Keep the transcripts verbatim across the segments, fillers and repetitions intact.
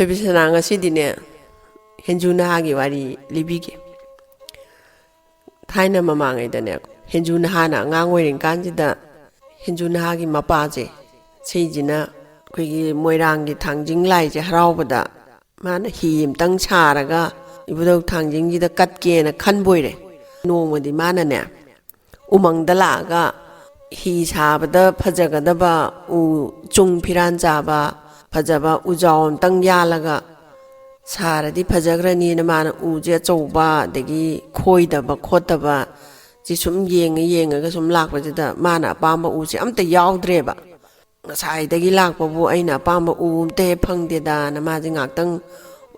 ꯕꯤꯁꯅꯥ, ꯉꯁꯤꯗꯤꯅꯦ, ꯍꯦꯟꯖꯨ ꯅꯍꯥꯒꯤ ꯋꯥꯔꯤ ꯂꯤꯕꯤꯒꯦ꯫ ꯊꯥꯏꯅ ꯃꯃꯥꯡꯉꯩꯗꯅꯦ, ꯍꯦꯟꯖꯨ ꯅꯍꯥꯅ ꯑꯉꯥꯡ ꯑꯣꯏꯔꯤꯀꯥꯟꯁꯤꯗ, ꯍꯦꯟꯖꯨ ꯅꯍꯥꯒꯤ ꯃꯄꯥꯁꯦ, ꯁꯤꯁꯤꯅ ꯑꯩꯈꯣꯏꯒꯤ ꯃꯣꯏꯔꯥꯡꯒꯤ ꯊꯥꯡꯖꯤꯡ ꯂꯥꯏꯁꯦ ꯍꯔꯥꯎꯕꯗ ꯃꯥꯅ ꯍꯤ ꯑꯃꯇꯪ ꯁꯥꯔꯒ ꯏꯕꯨꯙꯧ ꯊꯥꯡꯖꯤꯡꯁꯤꯗ ꯀꯠꯀꯦꯅ ꯈꯟꯕꯣꯏꯔꯦ꯫ ꯅꯣꯡꯃꯗꯤ ꯃꯥꯅꯅꯦ, ꯎꯃꯪꯗ ꯂꯥꯛꯑꯒ ꯍꯤ ꯁꯥꯕꯗ ꯐꯖꯒꯗꯕ ꯎ ꯆꯨꯡ ꯐꯤꯔꯥꯟ ꯆꯥꯕ ꯐꯖꯕ ꯎꯖꯥꯎ ꯑꯝꯇꯪ ꯌꯥꯜꯂꯒ ꯁꯥꯔꯗꯤ ꯐꯖꯈ꯭ꯔꯅꯤꯅ ꯃꯥꯅ ꯎꯁꯦ ꯑꯆꯧꯕ, ꯑꯗꯒꯤ ꯈꯣꯏꯗꯕ ꯈꯣꯠꯇꯕ ꯁꯤ ꯁꯨꯝ ꯌꯦꯡꯉ ꯌꯦꯡꯉꯒ ꯁꯨꯝ ꯂꯥꯛꯄꯁꯤꯗ, ꯃꯥꯅ ꯑꯄꯥꯝꯕ ꯎꯁꯦ ꯑꯝꯇ ꯌꯥꯎꯗ꯭ꯔꯦꯕ꯫ "ꯉꯁꯥꯏꯗꯒꯤ ꯂꯥꯛꯄꯕꯨ ꯑꯩꯅ ꯑꯄꯥꯝꯕ ꯎ ꯑꯝꯇ ꯍꯦꯛ ꯐꯪꯗꯦꯗꯅ" ꯃꯥꯁꯦ ꯉꯥꯛꯇꯪ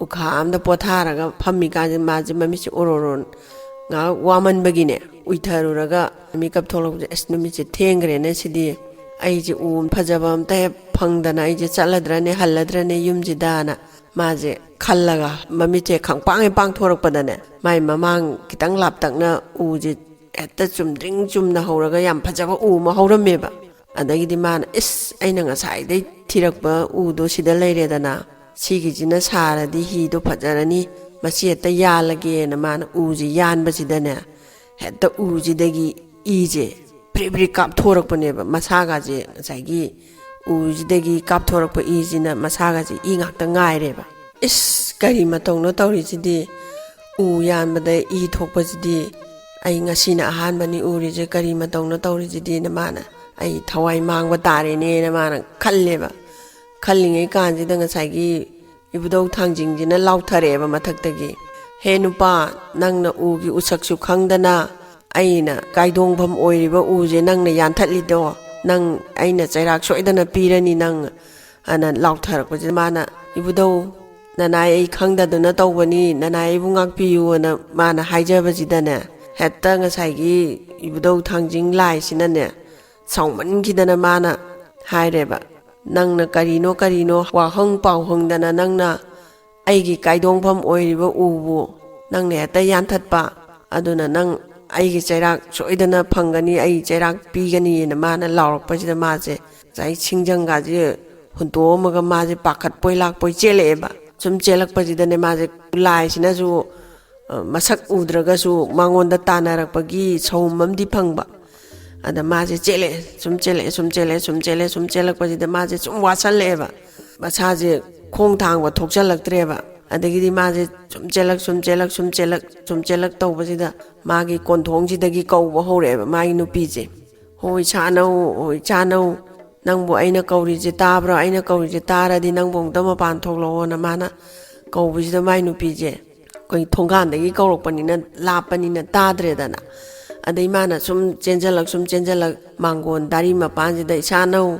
ꯎꯈꯥ ꯑꯝꯗ ꯄꯣꯊꯥꯔꯒ ꯐꯝꯃꯤꯀꯥꯟꯁꯤꯗ, ꯃꯥꯁꯦ ꯃꯃꯤꯠꯁꯦ ꯑꯣꯔꯣꯔꯣ ꯉꯥꯏꯍꯥꯛ ꯋꯥꯃꯟꯕꯒꯤꯅꯦ, ꯎꯏꯊꯔꯨꯔꯒ ꯃꯤꯀꯞ ꯊꯣꯛꯂꯛꯄꯁꯦ, "ꯑꯁ, ꯅꯨꯃꯤꯠꯁꯦ ꯊꯦꯡꯈ꯭ꯔꯦꯅꯦ ꯁꯤꯗꯤ, ꯑꯩꯁꯦ ꯎ ꯐꯖꯕ ꯑꯝꯇ ꯍꯦꯛ ꯐꯪꯗꯅ ꯑꯩꯁꯦ ꯆꯠꯂꯗ꯭ꯔꯅꯦ, ꯍꯜꯂꯗ꯭ꯔꯅꯦ ꯌꯨꯝꯁꯤꯗꯅ" ꯃꯥꯁꯦ ꯈꯜꯂꯒ ꯃꯃꯤꯠꯁꯦ ꯈꯪꯄꯥꯡ ꯍꯦꯛ ꯄꯥꯡꯊꯣꯔꯛꯄꯗꯅꯦ, ꯃꯥꯏ ꯃꯃꯥꯡ ꯈꯤꯇꯪ ꯂꯥꯞꯇꯛꯅ ꯎꯁꯦ ꯍꯦꯛꯇ ꯆꯨꯝꯗ꯭ꯔꯤꯡ ꯆꯨꯝꯅ ꯍꯧꯔꯒ ꯌꯥꯝ ꯐꯖꯕ ꯎ ꯑꯃ ꯍꯧꯔꯝꯃꯦꯕ꯫ ꯑꯗꯒꯤꯗꯤ ꯃꯥꯅ, "ꯏꯁ, ꯑꯩꯅ ꯉꯁꯥꯏꯗꯩ ꯊꯤꯔꯛꯄ ꯎꯗꯣ ꯁꯤꯗ ꯂꯩꯔꯦꯗꯅ, ꯁꯤꯒꯤꯁꯤꯅ ꯁꯥꯔꯗꯤ ꯍꯤꯗꯣ ꯐꯖꯔꯅꯤ, ꯃꯁꯤ ꯍꯦꯛꯇ ꯌꯥꯜꯂꯒꯦꯅ" ꯃꯥꯅ ꯎꯁꯦ ꯌꯥꯟꯕꯁꯤꯗꯅꯦ, ꯍꯦꯛꯇ ꯎꯁꯤꯗꯒꯤ ꯏꯁꯦ ꯕ꯭ꯔꯤ ꯕ꯭ꯔꯤ ꯀꯥꯞꯊꯣꯔꯛꯄꯅꯦꯕ꯫ ꯃꯁꯥꯒꯁꯦ, ꯉꯁꯥꯏꯒꯤ ꯎꯁꯤꯗꯒꯤ ꯀꯥꯞꯊꯣꯔꯛꯄ ꯏꯁꯤꯅ ꯃꯁꯥꯒꯁꯦ ꯏ ꯉꯥꯛꯇ ꯉꯥꯏꯔꯦꯕ꯫ "ꯏꯁ, ꯀꯔꯤ ꯃꯇꯧꯅꯣ ꯇꯧꯔꯤꯁꯤꯗꯤ? ꯎ ꯌꯥꯟꯕꯗ ꯏ ꯊꯣꯛꯄꯁꯤꯗꯤ ꯑꯩ ꯉꯁꯤꯅ ꯑꯍꯥꯟꯕꯅꯤ ꯎꯔꯤꯁꯦ, ꯀꯔꯤ ꯃꯇꯧꯅꯣ ꯇꯧꯔꯤꯁꯤꯗꯤꯅ" ꯃꯥꯅ, "ꯑꯩ ꯊꯋꯥꯏ ꯃꯥꯡꯕ ꯇꯥꯔꯦꯅꯦꯅ" ꯃꯥꯅ ꯈꯜꯂꯦꯕ꯫ ꯈꯜꯂꯤꯉꯩ ꯀꯥꯟꯁꯤꯗ ꯉꯁꯥꯏꯒꯤ ꯏꯕꯨꯙꯧ ꯊꯥꯡꯖꯤꯡꯁꯤꯅ ꯂꯥꯎꯊꯔꯛꯑꯦꯕ ꯃꯊꯛꯇꯒꯤ, "ꯍꯦ ꯅꯨꯄꯥ, ꯅꯪꯅ ꯎꯒꯤ ꯎꯁꯛꯁꯨ ꯈꯪꯗꯅ ꯑꯩꯅ ꯀꯥꯏꯗꯣꯡꯐꯝ ꯑꯣꯏꯔꯤꯕ ꯎꯁꯦ ꯅꯪꯅ ꯌꯥꯟꯊꯠꯂꯤꯗꯣ, ꯅꯪ, ꯑꯩꯅ ꯆꯩꯔꯥꯛ ꯁꯣꯏꯗꯅ ꯄꯤꯔꯅꯤ ꯅꯪ" ꯑꯅ ꯂꯥꯎꯊꯔꯛꯄꯁꯤꯗ ꯃꯥꯅ, "ꯏꯕꯨꯙꯧ, ꯅꯅꯥꯏ ꯑꯩ ꯈꯪꯗꯗꯨꯅ ꯇꯧꯕꯅꯤ, ꯅꯅꯥꯏ ꯑꯩꯕꯨ ꯉꯥꯛꯄꯤꯌꯨꯅ" ꯃꯥꯅ ꯍꯥꯏꯖꯕꯁꯤꯗꯅꯦ, ꯍꯦꯛꯇ ꯉꯁꯥꯏꯒꯤ ꯏꯕꯨꯙꯧ ꯊꯥꯡꯖꯤꯡ ꯂꯥꯏꯁꯤꯅꯅꯦ, ꯁꯥꯎꯃꯟꯈꯤꯗꯅ ꯃꯥꯅ ꯍꯥꯏꯔꯦꯕ, "ꯅꯪꯅ ꯀꯔꯤꯅꯣ ꯀꯔꯤꯅꯣ ꯋꯥꯍꯪ ꯄꯥꯎꯍꯪꯗꯅ ꯅꯪꯅ ꯑꯩꯒꯤ ꯀꯥꯏꯗꯣꯡꯐꯝ ꯑꯣꯏꯔꯤꯕ ꯎꯕꯨ ꯅꯪꯅ ꯍꯦꯛꯇ ꯌꯥꯟꯊꯠꯄ, ꯑꯗꯨꯅ ꯅꯪ ꯑꯩꯒꯤ ꯆꯩꯔꯥꯛ ꯁꯣꯏꯗꯅ ꯐꯪꯒꯅꯤ, ꯑꯩ ꯆꯩꯔꯥꯛ ꯄꯤꯒꯅꯤꯅ" ꯃꯥꯅ ꯂꯥꯎꯔꯛꯄꯁꯤꯗ ꯃꯥꯁꯦ ꯉꯁꯥꯏ ꯁꯤꯡꯖꯪꯒꯥꯁꯦ ꯍꯨꯟꯇꯣꯛꯑꯝꯃꯒ ꯃꯥꯁꯦ ꯄꯥꯈꯠꯄꯣꯏ ꯂꯥꯛꯄꯣꯏ ꯆꯦꯜꯂꯛꯑꯦꯕ꯫ ꯁꯨꯝ ꯆꯦꯜꯂꯛꯄꯁꯤꯗꯅꯦ ꯃꯥꯁꯦ ꯂꯥꯏꯁꯤꯅꯁꯨ, ꯑ, ꯃꯁꯛ ꯎꯗ꯭ꯔꯒꯁꯨ ꯃꯉꯣꯟꯗ ꯇꯥꯟꯅꯔꯛꯄꯒꯤ ꯁꯍꯨꯝ ꯑꯃꯗꯤ ꯐꯪꯕ꯫ ꯑꯗ ꯃꯥꯁꯦ ꯆꯦꯜꯂꯛꯑꯦ, ꯁꯨꯝ ꯆꯦꯜꯂꯛꯑꯦ, ꯁꯨꯝ ꯆꯦꯜꯂꯛꯑꯦ, ꯁꯨꯝ ꯆꯦꯜꯂꯛꯑꯦ, ꯁꯨꯝ ꯆꯦꯜꯂꯛꯄꯁꯤꯗ ꯃꯥꯁꯦ ꯁꯨꯝ ꯋꯥꯁꯜꯂꯛꯑꯦꯕ꯫ ꯃꯁꯥꯁꯦ ꯈꯣꯡ ꯊꯥꯡꯕ ꯊꯣꯛꯆꯜꯂꯛꯇ꯭ꯔꯦꯕ꯫ ꯑꯗꯒꯤꯗꯤ ꯃꯥꯁꯦ ꯁꯨꯝ ꯆꯦꯜꯂꯛ, ꯁꯨꯝ ꯆꯦꯜꯂꯛ, ꯁꯨꯝ ꯆꯦꯜꯂꯛ, ꯁꯨꯝ ꯆꯦꯜꯂꯛ ꯇꯧꯕꯁꯤꯗ ꯃꯥꯒꯤ ꯀꯣꯟꯊꯣꯡꯁꯤꯗꯒꯤ ꯀꯧꯕ ꯍꯧꯔꯛꯑꯦꯕ ꯃꯥꯒꯤ ꯅꯨꯄꯤꯁꯦ꯫ "ꯍꯣꯏ ꯁꯥꯅꯧ, ꯍꯣꯏ ꯁꯥꯅꯧ, ꯅꯪꯕꯨ ꯑꯩꯅ ꯀꯧꯔꯤꯁꯦ ꯇꯥꯕ꯭ꯔꯣ? ꯑꯩꯅ ꯀꯧꯔꯤꯁꯦ ꯇꯥꯔꯗꯤ ꯅꯪꯕꯨ ꯑꯃꯨꯛꯇ ꯃꯄꯥꯟ ꯊꯣꯛꯂꯛꯑꯣꯅ" ꯃꯥꯅ ꯀꯧꯕꯁꯤꯗ ꯃꯥꯏ ꯅꯨꯄꯤꯁꯦ ꯑꯩꯈꯣꯏ ꯊꯣꯡꯒꯥꯟꯗꯒꯤ ꯀꯧꯔꯛꯄꯅꯤꯅ ꯂꯥꯞꯄꯅꯤꯅ ꯇꯥꯗ꯭ꯔꯦꯗꯅ꯫ ꯑꯗꯩ ꯃꯥꯅ ꯁꯨꯝ ꯆꯦꯟꯖꯜꯂꯛ, ꯁꯨꯝ ꯆꯦꯟꯖꯜꯂꯛ, ꯃꯥꯡꯒꯣꯟ ꯗꯥꯔꯤ ꯃꯄꯥꯟꯁꯤꯗ, "ꯏꯁꯥꯅꯧ,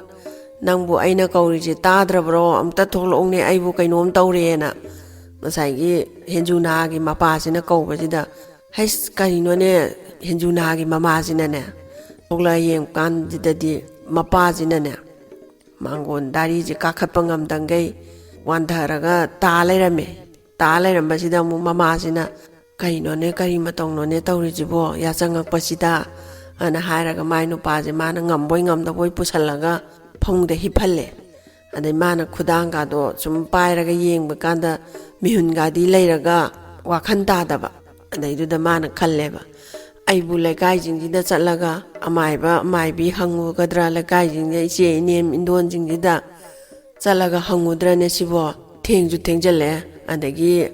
ꯅꯪꯕꯨ ꯑꯩꯅ ꯀꯧꯔꯤꯁꯦ ꯇꯥꯗ꯭ꯔꯕ꯭ꯔꯣ? ꯑꯝꯇ ꯊꯣꯛꯂꯛꯎꯅꯦ, ꯑꯩꯕꯨ ꯀꯩꯅꯣꯝ ꯇꯧꯔꯦꯅ" ꯉꯁꯥꯏꯒꯤ ꯍꯦꯟꯖꯨꯅꯥꯒꯤ ꯃꯄꯥꯁꯤꯅ ꯀꯧꯕꯁꯤꯗ, ꯍꯩꯁ, ꯀꯔꯤꯅꯣꯅꯦ, ꯍꯦꯟꯖꯨꯅꯥꯒꯤ ꯃꯃꯥꯁꯤꯅꯅꯦ, ꯊꯣꯛꯂꯛꯑ ꯌꯦꯡꯕ ꯀꯥꯟꯁꯤꯗꯗꯤ ꯃꯄꯥꯁꯤꯅꯅꯦ, ꯃꯥꯡꯒꯣꯟ ꯗꯥꯔꯤꯁꯦ ꯀꯥꯈꯠꯄ ꯉꯝꯗꯉꯩ ꯋꯥꯟꯊꯔꯒ ꯇꯥ ꯂꯩꯔꯝꯃꯦ꯫ ꯇꯥ ꯂꯩꯔꯝꯕꯁꯤꯗ ꯑꯃꯨꯛ ꯃꯃꯥꯁꯤꯅ, "ꯀꯩꯅꯣꯅꯦ, ꯀꯔꯤ ꯃꯇꯧꯅꯣꯅꯦ ꯇꯧꯔꯤꯁꯤꯕꯣ, ꯌꯥꯆꯪꯉꯛꯄꯁꯤꯗ?" ꯑꯅ ꯍꯥꯏꯔꯒ ꯃꯥꯏ ꯅꯨꯄꯥꯁꯦ ꯃꯥꯅ ꯉꯝꯕꯣꯏ ꯉꯝꯗꯕꯣꯏ ꯄꯨꯁꯜꯂꯒ ꯐꯃꯨꯡꯗ ꯍꯤꯞꯍꯜꯂꯦ꯫ ꯑꯗꯩ ꯃꯥꯅ ꯈꯨꯗꯥꯡꯒꯗꯣ ꯁꯨꯝ ꯄꯥꯏꯔꯒ ꯌꯦꯡꯕ ꯀꯥꯟꯗ ꯃꯤꯍꯨꯟꯒꯗꯤ ꯂꯩꯔꯒ ꯋꯥꯈꯜ ꯇꯥꯗꯕ꯫ ꯑꯗꯩꯗꯨꯗ ꯃꯥꯅ ꯈꯜꯂꯦꯕ, "ꯑꯩꯕꯨ ꯂꯩꯀꯥꯏꯁꯤꯡꯁꯤꯗ ꯆꯠꯂꯒ ꯑꯃꯥꯏꯕ ꯑꯃꯥꯏꯕꯤ ꯍꯪꯉꯨꯒꯗ꯭ꯔꯥ, ꯂꯩꯀꯥꯏꯁꯤꯡꯗ ꯏꯆꯦ ꯏꯅꯦ ꯏꯟꯗꯣꯟꯁꯤꯡꯁꯤꯗ ꯆꯠꯂꯒ ꯍꯪꯉꯨꯗ꯭ꯔꯅꯦ ꯁꯤꯕꯣ? ꯊꯦꯡꯁꯨ ꯊꯦꯡꯖꯤꯜꯂꯛꯑꯦ, ꯑꯗꯒꯤ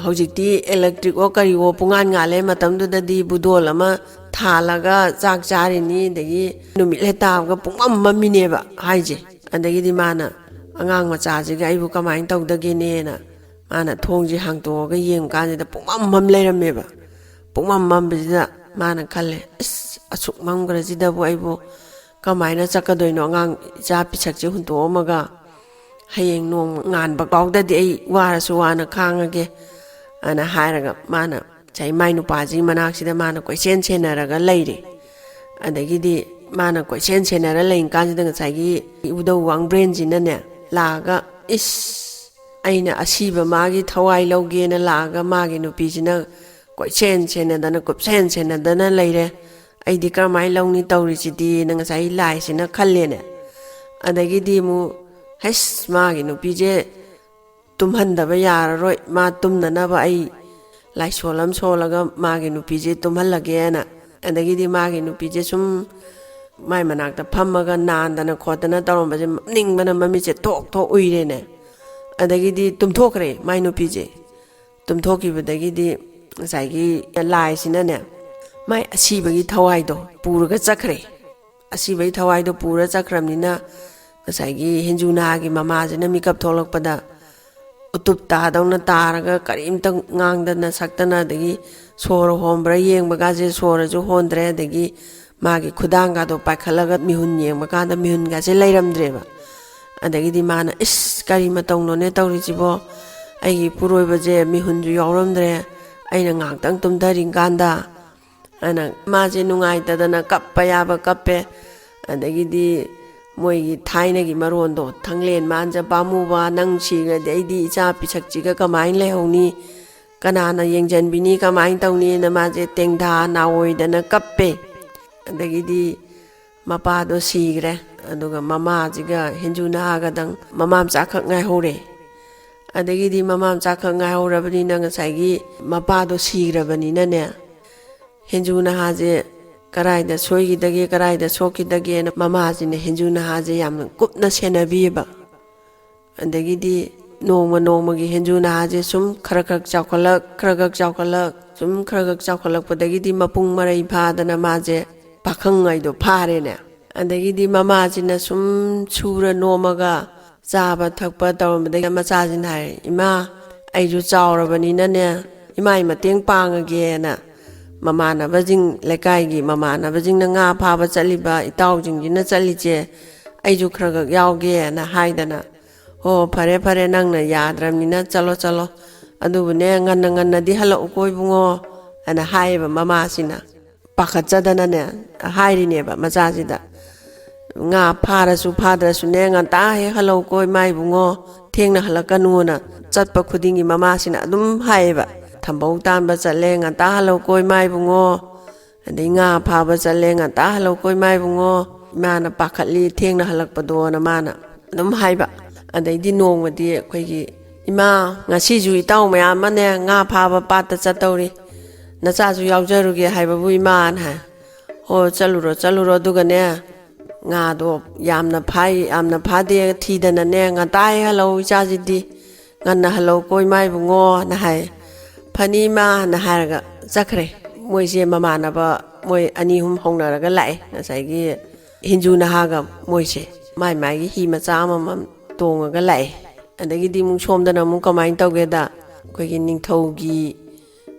ꯍꯧꯖꯤꯛꯇꯤ ꯏꯂꯦꯛꯇ꯭ꯔꯤꯛꯑꯣ ꯀꯔꯤꯑꯣ ꯄꯨꯡꯉꯥꯟ ꯉꯥꯜꯂꯦ, ꯃꯇꯝꯗꯨꯗꯗꯤ ꯕꯨꯗꯣꯜ ꯑꯃ ꯊꯥꯜꯂꯒ ꯆꯥꯛ ꯆꯥꯔꯤꯅꯤ, ꯑꯗꯒꯤ ꯅꯨꯃꯤꯠ ꯍꯦꯛ ꯇꯥꯕꯒ ꯄꯨꯡꯃꯝ ꯃꯝꯃꯤꯅꯦꯕ ꯍꯥꯏꯁꯦ"꯫ ꯑꯗꯒꯤꯗꯤ ꯃꯥꯅ, "ꯑꯉꯥꯡ ꯃꯆꯥꯁꯤꯒ ꯑꯩꯕꯨ ꯀꯃꯥꯏꯅ ꯇꯧꯗꯒꯦꯅꯦꯅ" ꯃꯥꯅ ꯊꯣꯡꯁꯦ ꯍꯥꯡꯇꯣꯛꯑꯒ ꯌꯦꯡꯕ ꯀꯥꯟꯁꯤꯗ ꯄꯨꯡꯃꯝ ꯃꯝ ꯂꯩꯔꯝꯃꯦꯕ꯫ ꯄꯨꯡꯃꯝ ꯃꯝꯕꯁꯤꯗ ꯃꯥꯅ ꯈꯜꯂꯦ, "ꯑꯁ, ꯑꯁꯨꯛ ꯃꯝꯈ꯭ꯔꯁꯤꯗꯕꯨ ꯑꯩꯕꯨ ꯀꯃꯥꯏꯅ ꯆꯠꯀꯗꯣꯏꯅꯣ? ꯑꯉꯥꯡ ꯏꯆꯥ ꯄꯤꯁꯛꯁꯦ ꯍꯨꯟꯇꯣꯛꯑꯝꯃꯒ ꯍꯌꯦꯡ ꯅꯣꯡ ꯉꯥꯟꯕ ꯐꯥꯎꯗꯗꯤ ꯑꯩ ꯋꯥꯔꯁꯨ ꯋꯥꯅ ꯈꯥꯡꯉꯒꯦ" ꯑꯅ ꯍꯥꯏꯔꯒ ꯃꯥꯅ ꯉꯁꯥꯏ ꯃꯥꯏ ꯅꯨꯄꯥꯁꯤꯒꯤ ꯃꯅꯥꯛꯁꯤꯗ ꯃꯥꯅ ꯀꯣꯏꯆꯦꯟ ꯁꯦꯟꯅꯔꯒ ꯂꯩꯔꯦ꯫ ꯑꯗꯒꯤꯗꯤ ꯃꯥꯅ ꯀꯣꯏꯆꯦꯟ ꯁꯦꯟꯅꯔ ꯂꯩꯔꯤ ꯀꯥꯟꯁꯤꯗ ꯉꯁꯥꯏꯒꯤ ꯏꯕꯨꯙꯧ ꯋꯥꯡꯕ꯭ꯔꯦꯟꯁꯤꯅꯅꯦ ꯂꯥꯛꯑꯒ, ꯏꯁ, ꯑꯩꯅ ꯑꯁꯤꯕ ꯃꯥꯒꯤ ꯊꯋꯥꯏ ꯂꯧꯒꯦꯅ ꯂꯥꯛꯑꯒ ꯃꯥꯒꯤ ꯅꯨꯄꯤꯁꯤꯅ ꯀꯣꯏꯁꯦꯟ ꯁꯦꯟꯅꯗꯅ ꯀꯨꯞꯁꯦꯟ ꯁꯦꯟꯅꯗꯅ ꯂꯩꯔꯦ꯫ ꯑꯩꯗꯤ ꯀꯔꯝꯍꯥꯏꯅ ꯂꯧꯅꯤ ꯇꯧꯔꯤꯁꯤꯗꯤꯅ ꯉꯁꯥꯏ ꯂꯥꯏꯁꯤꯅ ꯈꯜꯂꯦꯅꯦ꯫ ꯑꯗꯒꯤꯗꯤ ꯑꯃꯨꯛ "ꯍꯩꯁ, ꯃꯥꯒꯤ ꯅꯨꯄꯤꯁꯦ ꯇꯨꯝꯍꯟꯗꯕ ꯌꯥꯔꯔꯣꯏ, ꯃꯥ ꯇꯨꯝꯅꯅꯕ ꯑꯩ ꯂꯥꯏꯁꯣꯜ ꯑꯃ ꯁꯣꯜꯂꯒ ꯃꯥꯒꯤ ꯅꯨꯄꯤꯁꯦ ꯇꯨꯝꯍꯜꯂꯒꯦꯅ"꯫ ꯑꯗꯒꯤꯗꯤ ꯃꯥꯒꯤ ꯅꯨꯄꯤꯁꯦ ꯁꯨꯝ ꯃꯥꯏ ꯃꯅꯥꯛꯇ ꯐꯝꯃꯒ ꯅꯥꯟꯗꯅ ꯈꯣꯠꯇꯅ ꯇꯧꯔꯝꯕꯁꯦ ꯅꯤꯡꯕꯅ ꯃꯃꯤꯠꯁꯦ ꯊꯣꯛ ꯊꯣꯛ ꯎꯏꯔꯦꯅꯦ꯫ ꯑꯗꯒꯤꯗꯤ ꯇꯨꯝꯊꯣꯛꯈ꯭ꯔꯦ ꯃꯥꯏ ꯅꯨꯄꯤꯁꯦ꯫ ꯇꯨꯝꯊꯣꯛꯈꯤꯕꯗꯒꯤꯗꯤ ꯉꯁꯥꯏꯒꯤ ꯂꯥꯏꯁꯤꯅꯅꯦ, ꯃꯥꯏ ꯑꯁꯤꯕꯒꯤ ꯊꯋꯥꯏꯗꯣ ꯄꯨꯔꯒ ꯆꯠꯈ꯭ꯔꯦ꯫ ꯑꯁꯤꯕꯒꯤ ꯊꯋꯥꯏꯗꯣ ꯄꯨꯔ ꯆꯠꯈ꯭ꯔꯕꯅꯤꯅ, ꯉꯁꯥꯏꯒꯤ ꯍꯦꯟꯖꯨ ꯅꯍꯥꯒꯤ ꯃꯃꯥꯁꯤꯅ ꯃꯤꯀꯞ ꯊꯣꯛꯂꯛꯄꯗ, ꯎꯇꯨꯞ ꯇꯥꯗꯧꯅ ꯇꯥꯔꯒ, ꯀꯔꯤꯝꯇ ꯉꯥꯡꯗꯅ ꯁꯛꯇꯅ, ꯑꯗꯒꯤ ꯁꯣꯔ ꯍꯣꯟꯕ꯭ꯔꯥ ꯌꯦꯡꯕꯒꯥꯁꯦ ꯁꯣꯔꯁꯨ ꯍꯣꯟꯗ꯭ꯔꯦ, ꯑꯗꯒꯤ ꯃꯥꯒꯤ ꯈꯨꯗꯥꯡꯒꯗꯣ ꯄꯥꯏꯈꯠꯂꯒ ꯃꯤꯍꯨꯟ ꯌꯦꯡꯕ ꯀꯥꯟꯗ ꯃꯤꯍꯨꯟꯒꯁꯦ ꯂꯩꯔꯝꯗ꯭ꯔꯦꯕ꯫ ꯑꯗꯒꯤꯗꯤ ꯃꯥꯅ, "ꯏꯁ, ꯀꯔꯤ ꯃꯇꯧꯅꯣꯅꯦ ꯇꯧꯔꯤꯁꯤꯕꯣ? ꯑꯩꯒꯤ ꯏꯄꯨꯔꯣꯏꯕꯁꯦ ꯃꯤꯍꯨꯟꯁꯨ ꯌꯥꯎꯔꯝꯗ꯭ꯔꯦ, ꯑꯩꯅ ꯉꯥꯏꯍꯥꯛꯇꯪ ꯇꯨꯝꯊꯔꯤ ꯀꯥꯟꯗ"꯫ ꯑꯅ ꯃꯥꯁꯦ ꯅꯨꯡꯉꯥꯏꯇꯗꯅ ꯀꯞꯄ ꯌꯥꯕ ꯀꯞꯄꯦ꯫ ꯑꯗꯒꯤꯗꯤ ꯃꯣꯏꯒꯤ ꯊꯥꯏꯅꯒꯤ ꯃꯔꯣꯟꯗꯣ, "ꯊꯥꯡꯂꯦꯟ ꯃꯥꯟꯖ ꯄꯥꯝꯃꯨꯕ, ꯅꯪ ꯁꯤꯈ꯭ꯔꯗꯤ ꯑꯩꯗꯤ ꯏꯆꯥ ꯄꯤꯁꯛꯁꯤꯒ ꯀꯃꯥꯏꯅ ꯂꯩꯍꯧꯅꯤ? ꯀꯅꯥꯅ ꯌꯦꯡꯁꯤꯟꯕꯤꯅꯤ? ꯀꯃꯥꯏꯅ ꯇꯧꯅꯤꯅ" ꯃꯥꯁꯦ ꯇꯦꯡꯊꯥ ꯅꯥꯑꯣꯏꯗꯅ ꯀꯞꯄꯦ꯫ ꯑꯗꯒꯤꯗꯤ ꯃꯄꯥꯗꯣ ꯁꯤꯈ꯭ꯔꯦ꯫ ꯑꯗꯨꯒ ꯃꯃꯥꯁꯤꯒ ꯍꯦꯟꯖꯨ ꯅꯍꯥꯒꯗꯪ ꯃꯃꯥ ꯃꯆꯥꯈꯛ ꯉꯥꯏꯍꯧꯔꯦ꯫ ꯑꯗꯒꯤꯗꯤ ꯃꯃꯥ ꯃꯆꯥꯈꯛ ꯉꯥꯏꯍꯧꯔꯕꯅꯤꯅ ꯉꯁꯥꯏꯒꯤ ꯃꯄꯥꯗꯣ ꯁꯤꯈ꯭ꯔꯕꯅꯤꯅꯅꯦ, ꯍꯦꯟꯖꯨ ꯅꯍꯥꯁꯦ ꯀꯔꯥꯏꯗ ꯁꯣꯏꯈꯤꯗꯒꯦ, ꯀꯔꯥꯏꯗ ꯁꯣꯛꯈꯤꯗꯒꯦꯅ ꯃꯃꯥꯁꯤꯅ ꯍꯦꯟꯖꯨ ꯅꯍꯥꯁꯦ ꯌꯥꯝꯅ ꯀꯨꯞꯅ ꯁꯦꯟꯅꯕꯤꯌꯦꯕ꯫ ꯑꯗꯒꯤꯗꯤ ꯅꯣꯡꯃ ꯅꯣꯡꯃꯒꯤ ꯍꯦꯟꯖꯨ ꯅꯍꯥꯁꯦ ꯁꯨꯝ ꯈꯔ ꯈꯔ ꯆꯥꯎꯈꯠꯂꯛ, ꯈꯔ ꯈꯔ ꯆꯥꯎꯈꯠꯂꯛ, ꯁꯨꯝ ꯈꯔ ꯈꯔ ꯆꯥꯎꯈꯠꯂꯛꯄꯗꯒꯤꯗꯤ ꯃꯄꯨꯡ ꯃꯔꯩ ꯐꯥꯗꯅ ꯃꯥꯁꯦ ꯄꯥꯈꯪ ꯍꯥꯏꯗꯣ ꯐꯥꯔꯦꯅꯦ꯫ ꯑꯗꯒꯤꯗꯤ ꯃꯃꯥꯁꯤꯅ ꯁꯨꯝ ꯁꯨꯔ ꯅꯣꯝꯃꯒ ꯆꯥꯕ ꯊꯛꯄ ꯇꯧꯔꯝꯕꯗꯒꯤ ꯃꯆꯥꯁꯤꯅ ꯍꯥꯏꯔꯦ, "ꯏꯃꯥ, ꯑꯩꯁꯨ ꯆꯥꯎꯔꯕꯅꯤꯅꯅꯦ, ꯏꯃꯥꯏ ꯃꯇꯦꯡ ꯄꯥꯡꯉꯒꯦꯅ ꯃꯃꯥꯟꯅꯕꯁꯤꯡ, ꯂꯩꯀꯥꯏꯒꯤ ꯃꯃꯥꯟꯅꯕꯁꯤꯡꯅ ꯉꯥ ꯐꯥꯕ ꯆꯠꯂꯤꯕ ꯏꯇꯥꯎꯁꯤꯡꯁꯤꯅ ꯆꯠꯂꯤꯁꯦ, ꯑꯩꯁꯨ ꯈꯔ ꯈꯔ ꯌꯥꯎꯒꯦꯅ" ꯍꯥꯏꯗꯅ, "ꯍꯣ, ꯐꯔꯦ, ꯐꯔꯦ, ꯅꯪꯅ ꯌꯥꯗ꯭ꯔꯕꯅꯤꯅ ꯆꯠꯂꯣ, ꯆꯠꯂꯣ꯫ ꯑꯗꯨꯕꯨꯅꯦ, ꯉꯟꯅ ꯉꯟꯅꯗꯤ ꯍꯜꯂꯛꯎꯀꯣ ꯏꯕꯨꯡꯉꯣ" ꯍꯥꯏꯅ ꯍꯥꯏꯌꯦꯕ ꯃꯃꯥꯁꯤꯅ꯫ ꯄꯥꯈꯠꯆꯗꯅꯅꯦ ꯍꯥꯏꯔꯤꯅꯦꯕ ꯃꯆꯥꯁꯤꯗ, "ꯉꯥ ꯐꯥꯔꯁꯨ ꯐꯥꯗ꯭ꯔꯁꯨꯅꯦ, ꯉꯟꯇꯥ ꯍꯦꯛ ꯍꯜꯂꯛꯎꯀꯣ ꯏꯃꯥ ꯏꯕꯨꯡꯉꯣ, ꯊꯦꯡꯅ ꯍꯜꯂꯛꯀꯅꯨꯅ" ꯆꯠꯄ ꯈꯨꯗꯤꯡꯒꯤ ꯃꯃꯥꯁꯤꯅ ꯑꯗꯨꯝ ꯍꯥꯏꯌꯦꯕ꯫ "ꯊꯝꯕꯧ ꯇꯥꯟꯕ ꯆꯠꯂꯦ, ꯉꯟꯇꯥ ꯍꯜꯂꯛꯎꯀꯣ ꯏꯃꯥ ꯏꯕꯨꯡꯉꯣ, ꯑꯗꯩ ꯉꯥ ꯐꯥꯕ ꯆꯠꯂꯦ, ꯉꯟꯇꯥ ꯍꯜꯂꯛꯎꯀꯣ ꯏꯃꯥ ꯏꯕꯨꯡꯉꯣ, ꯏꯃꯥꯅ ꯄꯥꯈꯠꯂꯤ ꯊꯦꯡꯅ ꯍꯜꯂꯛꯄꯗꯣꯅ" ꯃꯥꯅ ꯑꯗꯨꯝ ꯍꯥꯏꯕ꯫ ꯑꯗꯩꯗꯤ ꯅꯣꯡꯃꯗꯤ ꯑꯩꯈꯣꯏꯒꯤ, "ꯏꯃꯥ, ꯉꯁꯤꯁꯨ ꯏꯇꯥꯎ ꯃꯌꯥꯝ ꯑꯃꯅꯦ ꯉꯥ ꯐꯥꯕ ꯄꯥꯠꯇ ꯆꯠꯇꯧꯔꯤ, ꯅꯆꯥꯁꯨ ꯌꯥꯎꯖꯔꯨꯒꯦ ꯍꯥꯏꯕꯕꯨ ꯏꯃꯥꯅ ꯍꯥꯏ꯫ ꯍꯣ, ꯆꯠꯂꯨꯔꯣ, ꯆꯠꯂꯨꯔꯣ, ꯑꯗꯨꯒꯅꯦ ꯉꯥꯗꯣ ꯌꯥꯝꯅ ꯐꯥꯏ, ꯌꯥꯝꯅ ꯐꯥꯗꯦ ꯊꯤꯗꯅꯅꯦ ꯉꯟꯇꯥ ꯍꯦꯛ ꯍꯜꯂꯛꯎ ꯏꯆꯥꯁꯤꯗꯤ, ꯉꯟꯅ ꯍꯜꯂꯛꯎꯀꯣ ꯏꯃꯥ ꯏꯕꯨꯡꯉꯣꯅ" ꯍꯥꯏ꯫ "ꯐꯅꯤ ꯏꯃꯥꯅ" ꯍꯥꯏꯔꯒ ꯆꯠꯈ꯭ꯔꯦ꯫ ꯃꯣꯏꯁꯦ ꯃꯃꯥꯟꯅꯕ ꯃꯣꯏ ꯑꯅꯤ ꯑꯍꯨꯝ ꯍꯧꯅꯔꯒ ꯂꯥꯛꯑꯦ꯫ ꯉꯁꯥꯏꯒꯤ ꯍꯤꯟꯖꯨ ꯅꯍꯥꯒ ꯃꯣꯏꯁꯦ ꯃꯥꯏ ꯃꯥꯏꯒꯤ ꯍꯤ ꯃꯆꯥ ꯑꯃꯃꯝ ꯇꯣꯡꯉꯒ ꯂꯥꯛꯑꯦ꯫ ꯑꯗꯒꯤꯗꯤ ꯑꯃꯨꯛ ꯁꯣꯝꯗꯅ ꯑꯃꯨꯛ ꯀꯃꯥꯏꯅ ꯇꯧꯒꯦꯗ, ꯑꯩꯈꯣꯏꯒꯤ ꯅꯤꯡꯊꯧꯒꯤ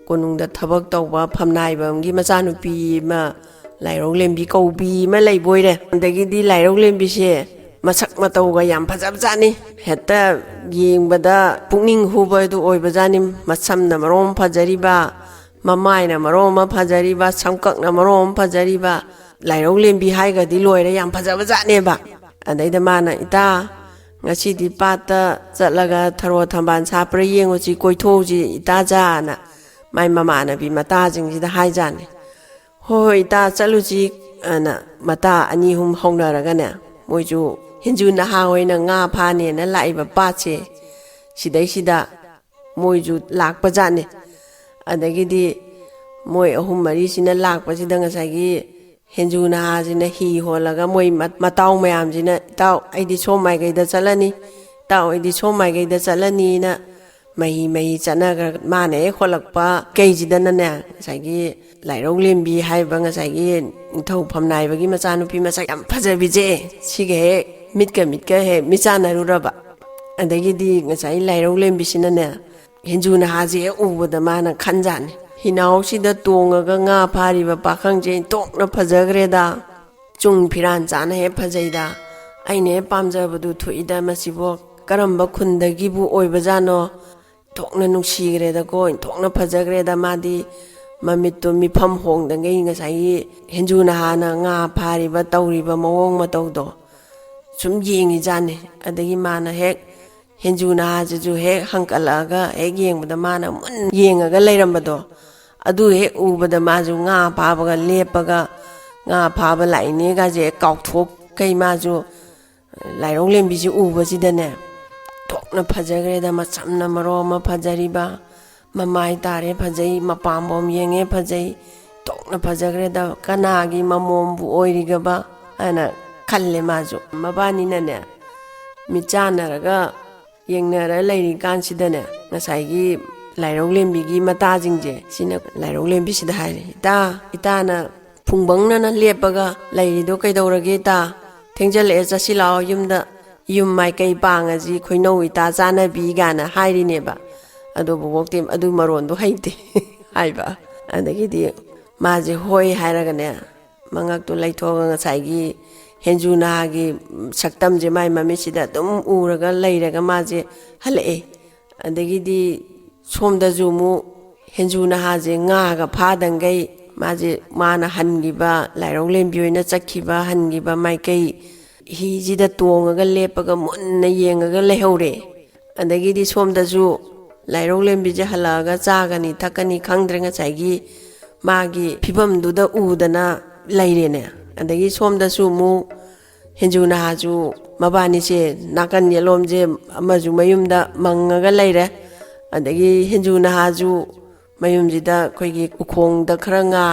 ꯀꯣꯅꯨꯡꯗ ꯊꯕꯛ ꯇꯧꯕ ꯐꯝꯅꯥꯏꯕ ꯑꯃꯒꯤ ꯃꯆꯥꯅꯨꯄꯤ ꯑꯃ ꯂꯥꯏꯔꯧꯂꯦꯝꯕꯤ ꯀꯧꯕꯤ ꯑꯃ ꯂꯩꯕ ꯑꯣꯏꯔꯦ꯫ ꯑꯗꯒꯤꯗꯤ ꯂꯥꯏꯔꯧꯂꯦꯝꯕꯤꯁꯦ ꯃꯁꯛ ꯃꯇꯧꯒ ꯌꯥꯝ ꯐꯖꯕꯖꯥꯠꯅꯤ꯫ ꯍꯦꯛꯇ ꯌꯦꯡꯕꯗ ꯄꯨꯛꯅꯤꯡ ꯍꯨꯕꯗꯨ ꯑꯣꯏꯕꯖꯥꯠꯅꯤ꯫ ꯃꯁꯝꯅ ꯃꯔꯣꯝ ꯐꯖꯔꯤꯕ, ꯃꯃꯥꯏꯅ ꯃꯔꯣꯝ ꯑꯃ ꯐꯖꯔꯤꯕ, ꯁꯝꯀꯛꯅ ꯃꯔꯣꯝ ꯑꯃ ꯐꯖꯔꯤꯕ, ꯂꯥꯏꯔꯧꯂꯦꯝꯕꯤ ꯍꯥꯏꯒꯗꯤ ꯂꯣꯏꯔꯦ, ꯌꯥꯝ ꯐꯖꯕꯖꯥꯠꯅꯦꯕ꯫ ꯑꯗꯩꯗ ꯃꯥꯅ, "ꯏꯇꯥ, ꯉꯁꯤꯗꯤ ꯄꯥꯠꯇ ꯆꯠꯂꯒ ꯊꯔꯣ ꯊꯝꯕꯥꯜ ꯁꯥꯠꯄ꯭ꯔꯥ ꯌꯦꯡꯉꯨꯁꯤ, ꯀꯣꯏꯊꯣꯛꯎꯁꯤ ꯏꯇꯥꯖꯥꯅ" ꯃꯥꯏ ꯃꯃꯥꯟꯅꯕꯤ ꯃꯇꯥꯁꯤꯡꯁꯤꯗ ꯍꯥꯏꯖꯥꯠꯅꯤ꯫ "ꯍꯣꯏ ꯍꯣꯏ ꯏꯇꯥ, ꯆꯠꯂꯨꯁꯤ" ꯑꯅ ꯃꯇꯥ ꯑꯅꯤ ꯑꯍꯨꯝ ꯍꯧꯅꯔꯒꯅꯦ, ꯃꯣꯏꯁꯨ ꯍꯤꯟꯖꯨ ꯅꯍꯥ ꯍꯣꯏꯅ ꯉꯥ ꯐꯥꯅꯦꯅ ꯂꯥꯛꯏꯕ ꯄꯥꯠꯁꯦ, ꯁꯤꯗꯩꯁꯤꯗ ꯃꯣꯏꯁꯨ ꯂꯥꯛꯄꯖꯥꯠꯅꯤ꯫ ꯑꯗꯒꯤꯗꯤ ꯃꯣꯏ ꯑꯍꯨꯝ ꯃꯔꯤꯁꯤꯅ ꯂꯥꯛꯄꯁꯤꯗ ꯉꯁꯥꯏꯒꯤ ꯍꯦꯟꯖꯨ ꯅꯍꯥꯁꯤꯅ ꯍꯤ ꯍꯣꯜꯂꯒ ꯃꯣꯏ ꯃ-, ꯃꯇꯥꯎ ꯃꯌꯥꯝꯁꯤꯅ, "ꯏꯇꯥꯎ, ꯑꯩꯗꯤ ꯁꯣꯝ ꯃꯥꯏꯀꯩꯗ ꯆꯠꯂꯅꯤ, ꯏꯇꯥꯎ, ꯑꯩꯗꯤ ꯁꯣꯝ ꯃꯥꯏꯀꯩꯗ ꯆꯠꯂꯅꯤꯅ" ꯃꯍꯤ ꯃꯍꯤ ꯆꯠꯅꯈ꯭ꯔꯒ ꯃꯥꯅ ꯍꯦꯛ ꯍꯣꯜꯂꯛꯄ ꯀꯩꯁꯤꯗꯅꯅꯦ, ꯉꯁꯥꯏꯒꯤ ꯂꯥꯏꯔꯧ ꯂꯦꯝꯕꯤ ꯍꯥꯏꯕ ꯉꯁꯥꯏꯒꯤ ꯅꯤꯡꯊꯧ ꯐꯝꯅꯥꯏꯕꯒꯤ ꯃꯆꯥꯅꯨꯄꯤ ꯃꯁꯛ ꯌꯥꯝ ꯐꯖꯕꯤꯁꯦ, ꯁꯤꯒ ꯍꯦꯛ ꯃꯤꯠꯀ ꯃꯤꯠꯀ ꯍꯦꯛ ꯃꯤꯠ ꯆꯥꯟꯅꯔꯨꯔꯕ꯫ ꯑꯗꯒꯤꯗꯤ ꯉꯁꯥꯏ ꯂꯥꯏꯔꯧ ꯂꯦꯝꯕꯤꯁꯤꯅꯅꯦ, ꯍꯦꯟꯖꯨ ꯅꯍꯥꯁꯦ ꯍꯦꯛ ꯎꯕꯗ ꯃꯥꯅ ꯈꯟꯖꯥꯠꯅꯤ, "ꯍꯤꯅꯥꯎꯁꯤꯗ ꯇꯣꯡꯉꯒ ꯉꯥ ꯐꯥꯔꯤꯕ ꯄꯥꯈꯪꯁꯦ ꯏꯟꯊꯣꯛꯅ ꯐꯖꯈ꯭ꯔꯦꯗ, ꯆꯨꯡ ꯐꯤꯔꯥꯟ ꯆꯥꯅ ꯍꯦꯛ ꯐꯖꯩꯗ, ꯑꯩꯅ ꯍꯦꯛ ꯄꯥꯝꯖꯕꯗꯨ ꯊꯣꯛꯏꯗ, ꯃꯁꯤꯕꯨ ꯀꯔꯝꯕ ꯈꯨꯟꯗꯒꯤꯕꯨ ꯑꯣꯏꯕꯖꯥꯠꯅꯣ? ꯏꯟꯊꯣꯛꯅ ꯅꯨꯡꯁꯤꯈ꯭ꯔꯦꯗꯀꯣ, ꯏꯟꯊꯣꯛꯅ ꯐꯖꯈ꯭ꯔꯦꯗ"꯫ ꯃꯥꯗꯤ ꯃꯃꯤꯠꯇꯣ ꯃꯤꯐꯝ ꯍꯣꯡꯗꯉꯩ ꯉꯁꯥꯏꯒꯤ ꯍꯦꯟꯖꯨ ꯅꯍꯥꯅ ꯉꯥ ꯐꯥꯔꯤꯕ ꯇꯧꯔꯤꯕ ꯃꯑꯣꯡ ꯃꯇꯧꯗꯣ ꯁꯨꯝ ꯌꯦꯡꯉꯤꯖꯥꯠꯅꯤ꯫ ꯑꯗꯒꯤ ꯃꯥꯅ ꯍꯦꯛ ꯍꯦꯟꯖꯨ ꯅꯍꯥꯁꯤꯁꯨ ꯍꯦꯛ ꯍꯪꯀꯠꯂꯛꯑꯒ ꯍꯦꯛ ꯌꯦꯡꯕꯗ ꯃꯥꯅ ꯃꯨꯟ ꯌꯦꯡꯉꯒ ꯂꯩꯔꯝꯕꯗꯣ, ꯑꯗꯨ ꯍꯦꯛ ꯎꯕꯗ ꯃꯥꯁꯨ ꯉꯥ ꯐꯥꯕꯒ ꯂꯦꯞꯄꯒ ꯉꯥ ꯐꯥꯕ ꯂꯥꯛꯏꯅꯦꯒꯁꯦ ꯍꯦꯛ ꯀꯥꯎꯊꯣꯛꯈꯩ ꯃꯥꯁꯨ ꯂꯥꯏꯔꯧꯂꯦꯝꯕꯤꯁꯤ ꯎꯕꯁꯤꯗꯅꯦ, ꯊꯣꯛꯅ ꯐꯖꯈ꯭ꯔꯦꯗ, ꯃꯁꯝꯅ ꯃꯔꯣ ꯑꯃ ꯐꯖꯔꯤꯕ, ꯃꯃꯥꯏ ꯇꯥꯔꯦ ꯐꯖꯩ, ꯃꯄꯥꯝꯕꯣꯝ ꯌꯦꯡꯉꯦ ꯐꯖꯩ, ꯊꯣꯛꯅ ꯐꯖꯈ꯭ꯔꯦꯗ, ꯀꯅꯥꯒꯤ ꯃꯃꯣꯝꯕꯨ ꯑꯣꯏꯔꯤꯒꯕ ꯍꯥꯏꯅ ꯈꯜꯂꯦ ꯃꯥꯁꯨ꯫ ꯃꯕꯥꯅꯤꯅꯅꯦ, ꯃꯤꯠ ꯆꯥꯟꯅꯔꯒ ꯌꯦꯡꯅꯔ ꯂꯩꯔꯤꯀꯥꯟꯁꯤꯗꯅꯦ, ꯉꯁꯥꯏꯒꯤ ꯂꯥꯏꯔꯧꯂꯦꯝꯕꯤꯒꯤ ꯃꯇꯥꯁꯤꯡꯁꯦ, ꯁꯤꯅ ꯂꯥꯏꯔꯧꯂꯦꯝꯕꯤꯁꯤꯗ ꯍꯥꯏꯔꯦ, "ꯏꯇꯥ, ꯏꯇꯥꯅ ꯐꯨꯡꯕꯪꯅꯅ ꯂꯦꯞꯄꯒ ꯂꯩꯔꯤꯗꯣ ꯀꯩꯗꯧꯔꯒꯦ ꯏꯇꯥ? ꯊꯦꯡꯖꯜꯂꯛꯑꯦ, ꯆꯠꯁꯤ ꯂꯥꯛꯑꯣ ꯌꯨꯝꯗ, ꯌꯨꯝ ꯃꯥꯏꯀꯩ ꯄꯥꯡꯉꯁꯤ, ꯈꯣꯏꯅꯧ ꯏꯇꯥ ꯆꯥꯅꯕꯤ" ꯀꯥꯏꯅ ꯍꯥꯏꯔꯤꯅꯦꯕ꯫ ꯑꯗꯨ ꯕꯣꯕꯣꯛꯇꯤ ꯑꯗꯨ ꯃꯔꯣꯟꯗꯣ ꯍꯩꯇꯦ ꯍꯥꯏꯕ꯫ ꯑꯗꯒꯤꯗꯤ ꯃꯥꯁꯦ ꯍꯣꯏ ꯍꯥꯏꯔꯒꯅꯦ, ꯃꯉꯛꯇꯨ ꯂꯩꯊꯣꯛꯑꯒ ꯉꯁꯥꯏꯒꯤ ꯍꯦꯟꯖꯨ ꯅꯍꯥꯒꯤ ꯁꯛꯇꯝꯁꯦ ꯃꯥꯏ ꯃꯃꯤꯠꯁꯤꯗ ꯑꯗꯨꯝ ꯎꯔꯒ ꯂꯩꯔꯒ ꯃꯥꯁꯦ ꯍꯜꯂꯛꯑꯦ꯫ ꯑꯗꯒꯤꯗꯤ ꯁꯣꯝꯗꯁꯨ ꯑꯃꯨꯛ ꯍꯦꯟꯖꯨ ꯅꯍꯥꯁꯦ ꯉꯥꯒ ꯐꯥꯗꯪꯒꯩ ꯃꯥꯁꯦ, ꯃꯥꯅ ꯍꯟꯈꯤꯕ, ꯂꯥꯏꯔꯧꯂꯦꯝꯕꯤ ꯍꯣꯏꯅ ꯆꯠꯈꯤꯕ, ꯍꯟꯈꯤꯕ ꯃꯥꯏꯀꯩ ꯍꯤꯁꯤꯗ ꯇꯣꯡꯉꯒ ꯂꯦꯞꯄꯒ ꯃꯨꯟꯅ ꯌꯦꯡꯉꯒ ꯂꯩꯍꯧꯔꯦ꯫ ꯑꯗꯒꯤꯗꯤ ꯁꯣꯝꯗꯁꯨ ꯂꯥꯏꯔꯧꯂꯦꯝꯕꯤꯁꯦ ꯍꯜꯂꯛꯑꯒ ꯆꯥꯒꯅꯤ ꯊꯛꯀꯅꯤ ꯈꯪꯗ꯭ꯔꯦ, ꯉꯁꯥꯏꯒꯤ ꯃꯥꯒꯤ ꯐꯤꯕꯝꯗꯨꯗ ꯎꯗꯅ ꯂꯩꯔꯦꯅꯦ꯫ ꯑꯗꯒꯤ ꯁꯣꯝꯗꯁꯨ ꯑꯃꯨꯛ ꯍꯦꯟꯖꯨ ꯅꯍꯥꯁꯨ, ꯃꯕꯥꯅꯤꯁꯦ ꯅꯥꯀꯟ ꯌꯦꯠꯂꯣꯝꯁꯦ ꯑꯃꯁꯨ ꯃꯌꯨꯝꯗ ꯃꯪꯉꯒ ꯂꯩꯔꯦ꯫ ꯑꯗꯒꯤ ꯍꯦꯟꯖꯨ ꯅꯍꯥꯁꯨ ꯃꯌꯨꯝꯁꯤꯗ ꯑꯩꯈꯣꯏꯒꯤ ꯎꯈꯣꯡꯗ ꯈꯔ ꯉꯥ,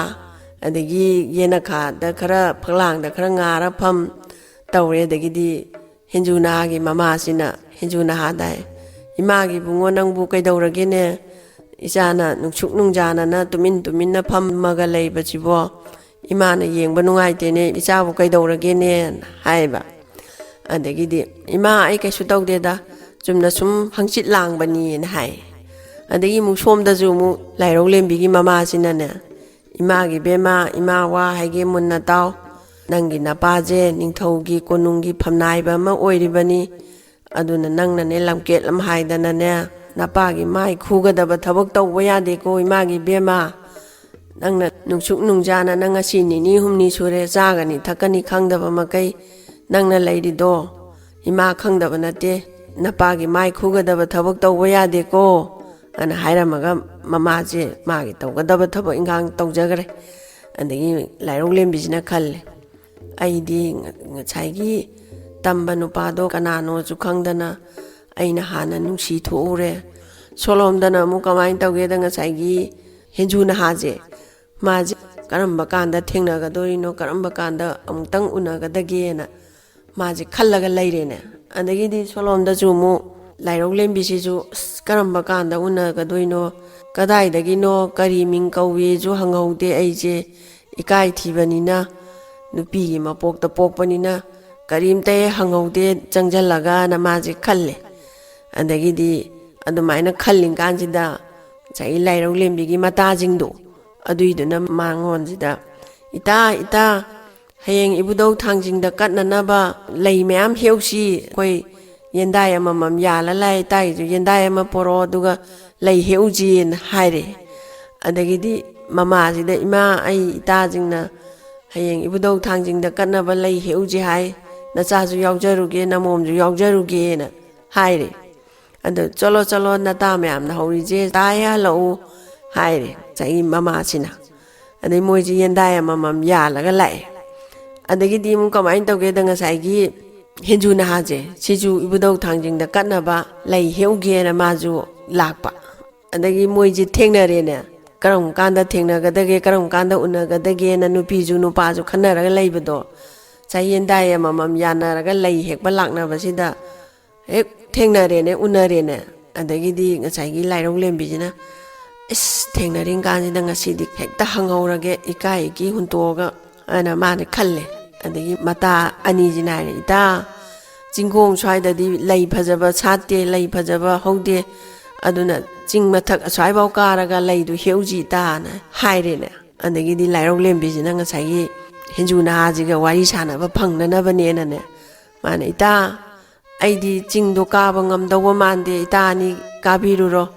ꯑꯗꯒꯤ ꯌꯦꯅꯈꯥꯗ ꯈꯔ, ꯐꯛꯂꯥꯡꯗ ꯈꯔ ꯉꯥꯔ ꯐꯝ ꯇꯧꯔꯦ꯫ ꯑꯗꯒꯤꯗꯤ ꯍꯦꯟꯖꯨ ꯅꯍꯥꯒꯤ ꯃꯃꯥꯁꯤꯅ ꯍꯦꯟꯖꯨ ꯅꯍꯥꯗ ꯍꯥꯏ, "ꯏꯃꯥꯒꯤ ꯏꯕꯨꯡꯉꯣ, ꯅꯪꯕꯨ ꯀꯩꯗꯧꯔꯒꯦꯅꯦ? ꯏꯆꯥꯅ ꯅꯨꯡꯁꯨꯛ ꯅꯨꯡꯖꯥꯅꯅ ꯇꯨꯃꯤꯟ ꯇꯨꯃꯤꯟꯅ ꯐꯝꯃꯒ ꯂꯩꯕꯁꯤꯕꯣ, ꯏꯃꯥꯅ ꯌꯦꯡꯕ ꯅꯨꯡꯉꯥꯏꯇꯦꯅꯦ, ꯏꯆꯥꯕꯨ ꯀꯩꯗꯧꯔꯒꯦꯅꯦꯅ?" ꯍꯥꯏꯕ꯫ ꯑꯗꯒꯤꯗꯤ, "ꯏꯃꯥ, ꯑꯩ ꯀꯩꯁꯨ ꯇꯧꯗꯦꯗ, ꯆꯨꯝꯅ ꯁꯨꯝ ꯍꯪꯆꯤꯠ ꯂꯥꯡꯕꯅꯤꯅ" ꯍꯥꯏ꯫ ꯑꯗꯒꯤ ꯑꯃꯨꯛ ꯁꯣꯝꯗꯁꯨ ꯑꯃꯨꯛ ꯂꯥꯏꯔꯧꯂꯦꯝꯕꯤꯒꯤ ꯃꯃꯥꯁꯤꯅꯅꯦ, "ꯏꯃꯥꯒꯤ ꯕꯦꯝꯃ, ꯏꯃꯥ ꯋꯥ ꯍꯥꯏꯒꯦ ꯃꯨꯟꯅ ꯇꯥꯎ꯫ ꯅꯪꯒꯤ ꯅꯄꯥꯁꯦ ꯅꯤꯡꯊꯧꯒꯤ ꯀꯣꯅꯨꯡꯒꯤ ꯐꯝꯅꯥꯏꯕ ꯑꯃ ꯑꯣꯏꯔꯤꯕꯅꯤ꯫ ꯑꯗꯨꯅ ꯅꯪꯅꯅꯦ, ꯂꯝꯀꯦꯠ ꯂꯝꯍꯥꯏꯗꯅꯅꯦ, ꯅꯄꯥꯒꯤ ꯃꯥꯏ ꯈꯨꯒꯗꯕ ꯊꯕꯛ ꯇꯧꯕ ꯌꯥꯗꯦꯀꯣ, ꯏꯃꯥꯒꯤ ꯕꯦꯝꯃ꯫ ꯅꯪꯅ ꯅꯨꯡꯁꯨꯛ ꯅꯨꯡꯖꯥꯅꯅ ꯉꯁꯤ ꯅꯤꯅꯤ ꯍꯨꯝꯅꯤ ꯁꯨꯔꯦ ꯆꯥꯒꯅꯤ ꯊꯛꯀꯅꯤ ꯈꯪꯗꯕ ꯃꯈꯩ ꯅꯪꯅ ꯂꯩꯔꯤꯗꯣ꯫ ꯏꯃꯥ ꯈꯪꯗꯕ ꯅꯠꯇꯦ, ꯅꯄꯥꯒꯤ ꯃꯥꯏ ꯈꯨꯒꯗꯕ ꯊꯕꯛ ꯇꯧꯕ ꯌꯥꯗꯦꯀꯣ" ꯑꯅ ꯍꯥꯏꯔꯝꯃꯒ ꯃꯃꯥꯁꯦ ꯃꯥꯒꯤ ꯇꯧꯒꯗꯕ ꯊꯕꯛ ꯏꯟꯈꯥꯡ ꯇꯧꯖꯈ꯭ꯔꯦ꯫ ꯑꯗꯒꯤ ꯂꯥꯏꯔꯧꯂꯦꯝꯕꯤꯁꯤꯅ ꯈꯜꯂꯦ, "ꯑꯩꯗꯤ ꯉ-, ꯉꯁꯥꯏꯒꯤ ꯇꯝꯕ ꯅꯨꯄꯥꯗꯣ ꯀꯅꯥꯅꯣꯁꯨ ꯈꯪꯗꯅ ꯑꯩꯅ ꯍꯥꯟꯅ ꯅꯨꯡꯁꯤ ꯊꯣꯛꯎꯔꯦ꯫ ꯁꯣꯂꯣꯝꯗꯅ ꯑꯃꯨꯛ ꯀꯃꯥꯏꯅ ꯇꯧꯒꯦꯗ, ꯉꯁꯥꯏꯒꯤ ꯍꯦꯟꯖꯨ ꯅꯍꯥꯁꯦ, ꯃꯥꯁꯦ ꯀꯔꯝꯕ ꯀꯥꯟꯗ ꯊꯦꯡꯅꯒꯗꯣꯔꯤꯅꯣ, ꯀꯔꯝꯕ ꯀꯥꯟꯗ ꯑꯃꯨꯛꯇꯪ ꯎꯅꯒꯗꯒꯦꯅ ꯃꯥꯁꯦ ꯈꯜꯂꯒ ꯂꯩꯔꯦꯅꯦ꯫ ꯑꯗꯒꯤꯗꯤ ꯁꯣꯂꯣꯝꯗꯁꯨ ꯑꯃꯨꯛ ꯂꯥꯏꯔꯧ ꯂꯦꯝꯕꯤꯁꯤꯁꯨ, "ꯑꯁ, ꯀꯔꯝꯕ ꯀꯥꯟꯗ ꯎꯅꯒꯗꯣꯏꯅꯣ, ꯀꯗꯥꯏꯗꯒꯤꯅꯣ, ꯀꯔꯤ ꯃꯤꯡ ꯀꯧꯏꯁꯨ ꯍꯪꯍꯧꯗꯦ, ꯑꯩꯁꯦ ꯏꯀꯥꯏ ꯊꯤꯕꯅꯤꯅ, ꯅꯨꯄꯤꯒꯤ ꯃꯄꯣꯛꯇ ꯄꯣꯛꯄꯅꯤꯅ ꯀꯔꯤꯝꯇ ꯍꯦꯛ ꯍꯪꯍꯧꯗꯦ ꯆꯪꯁꯤꯜꯂꯒꯅ" ꯃꯥꯁꯦ ꯈꯜꯂꯦ꯫ ꯑꯗꯒꯤꯗꯤ ꯑꯗꯨꯃꯥꯏꯅ ꯈꯜꯂꯤ ꯀꯥꯟꯁꯤꯗ ꯉꯁꯥꯏꯒꯤ ꯂꯥꯏꯔꯧ ꯂꯦꯝꯕꯤꯒꯤ ꯃꯇꯥꯁꯤꯡꯗꯣ, ꯑꯗꯨꯏꯗꯨꯅ ꯃꯉꯣꯟꯁꯤꯗ, "ꯏꯇꯥ, ꯏꯇꯥ, ꯍꯌꯦꯡ ꯏꯕꯨꯙꯧ ꯊꯥꯡꯖꯤꯡꯗ ꯀꯠꯅꯅꯕ ꯂꯩ ꯃꯌꯥꯝ ꯍꯦꯛꯎꯁꯤ, ꯑꯩꯈꯣꯏ ꯌꯦꯟꯗꯥꯏ ꯑꯃꯃꯝ ꯌꯥꯜꯂ ꯂꯥꯛꯑꯦ, ꯏꯇꯥꯒꯤꯁꯨ ꯌꯦꯟꯗꯥꯏ ꯑꯃ ꯄꯣꯔꯛꯑꯣ, ꯑꯗꯨꯒ ꯂꯩ ꯍꯦꯛꯎꯁꯤꯅ" ꯍꯥꯏꯔꯦ꯫ ꯑꯗꯒꯤꯗꯤ ꯃꯃꯥꯁꯤꯗ, "ꯏꯃꯥ, ꯑꯩ ꯏꯇꯥꯁꯤꯡꯅ ꯍꯌꯦꯡ ꯏꯕꯨꯙꯧ ꯊꯥꯡꯖꯤꯡꯗ ꯀꯠꯅꯕ ꯂꯩ ꯍꯦꯛꯎꯁꯤ ꯍꯥꯏ, ꯅꯆꯥꯁꯨ ꯌꯥꯎꯖꯔꯨꯒꯦ, ꯅꯃꯣꯝꯁꯨ ꯌꯥꯎꯖꯔꯨꯒꯦꯅ" ꯍꯥꯏꯔꯦ꯫ ꯑꯗꯣ, "ꯆꯠꯂꯣ, ꯆꯠꯂꯣ, ꯅꯇꯥ ꯃꯌꯥꯝꯅ ꯍꯧꯔꯤꯁꯦ ꯇꯥꯍꯜꯂꯛꯎ" ꯍꯥꯏꯔꯦ ꯉꯁꯥꯏꯒꯤ ꯃꯃꯥꯁꯤꯅ꯫ ꯑꯗꯩ ꯃꯣꯏꯁꯦ ꯌꯦꯟꯗꯥꯏ ꯑꯃꯃꯝ ꯌꯥꯜꯂꯒ ꯂꯥꯛꯑꯦ꯫ ꯑꯗꯒꯤꯗꯤ ꯑꯃꯨꯛ ꯀꯃꯥꯏꯅ ꯇꯧꯒꯦꯗ, ꯉꯁꯥꯏꯒꯤ ꯍꯦꯟꯖꯨ ꯅꯍꯥꯁꯦ ꯁꯤꯁꯨ ꯏꯕꯨꯙꯧ ꯊꯥꯡꯖꯤꯡꯗ ꯀꯠꯅꯕ ꯂꯩ ꯍꯦꯛꯎꯒꯦꯅ ꯃꯥꯁꯨ ꯂꯥꯛꯄ꯫ ꯑꯗꯒꯤ ꯃꯣꯏꯁꯦ ꯊꯦꯡꯅꯔꯦꯅꯦ꯫ ꯀꯔꯝ ꯀꯥꯟꯗ ꯊꯦꯡꯅꯒꯗꯒꯦ, ꯀꯔꯝ ꯀꯥꯟꯗ ꯎꯅꯒꯗꯒꯦꯅ ꯅꯨꯄꯤꯁꯨ ꯅꯨꯄꯥꯁꯨ ꯈꯟꯅꯔꯒ ꯂꯩꯕꯗꯣ, ꯉꯁꯥꯏ ꯌꯦꯟꯗꯥꯏ ꯑꯃꯃꯝ ꯌꯥꯅꯔꯒ ꯂꯩ ꯍꯦꯛꯄ ꯂꯥꯛꯅꯕꯁꯤꯗ ꯍꯦꯛ ꯊꯦꯡꯅꯔꯦꯅꯦ, ꯎꯅꯔꯦꯅꯦ꯫ ꯑꯗꯒꯤꯗꯤ ꯉꯁꯥꯏꯒꯤ ꯂꯥꯏꯔꯧ ꯂꯦꯝꯕꯤꯁꯤꯅ, "ꯏꯁ, ꯊꯦꯡꯅꯔꯤ ꯀꯥꯟꯁꯤꯗ ꯉꯁꯤꯗꯤ ꯍꯦꯛꯇ ꯍꯪꯍꯧꯔꯒꯦ, ꯏꯀꯥꯏ ꯏꯀꯤ ꯍꯨꯟꯇꯣꯛꯑꯒ" ꯍꯥꯏꯅ ꯃꯥꯅ ꯈꯜꯂꯦ꯫ ꯑꯗꯒꯤ ꯃꯇꯥ ꯑꯅꯤꯁꯤꯅ ꯍꯥꯏꯔꯦ, "ꯏꯇꯥ, ꯆꯤꯡꯒꯣꯡ ꯁ꯭ꯋꯥꯏꯗꯗꯤ ꯂꯩ ꯐꯖꯕ ꯁꯥꯠꯇꯦ, ꯂꯩ ꯐꯖꯕ ꯍꯧꯗꯦ, ꯑꯗꯨꯅ ꯆꯤꯡ ꯃꯊꯛ ꯑꯁ꯭ꯋꯥꯏꯐꯥꯎ ꯀꯥꯔꯒ ꯂꯩꯗꯨ ꯍꯦꯛꯎꯁꯤ ꯏꯇꯥꯅ" ꯍꯥꯏꯔꯦꯅꯦ꯫ ꯑꯗꯒꯤꯗꯤ ꯂꯥꯏꯔꯧ ꯂꯦꯝꯕꯤꯁꯤꯅ ꯉꯁꯥꯏꯒꯤ ꯍꯦꯟꯖꯨ ꯅꯍꯥꯁꯤꯒ ꯋꯥꯔꯤ ꯁꯥꯟꯅꯕ ꯐꯪꯅꯅꯕꯅꯦꯅꯅꯦ, ꯃꯥꯅ, "ꯏꯇꯥ, ꯑꯩꯗꯤ ꯆꯤꯡꯗꯣ ꯀꯥꯕ ꯉꯝꯗꯧꯕ ꯃꯥꯟꯗꯦ, ꯏꯇꯥ ꯑꯅꯤ ꯀꯥꯕꯤꯔꯨꯔꯣ꯫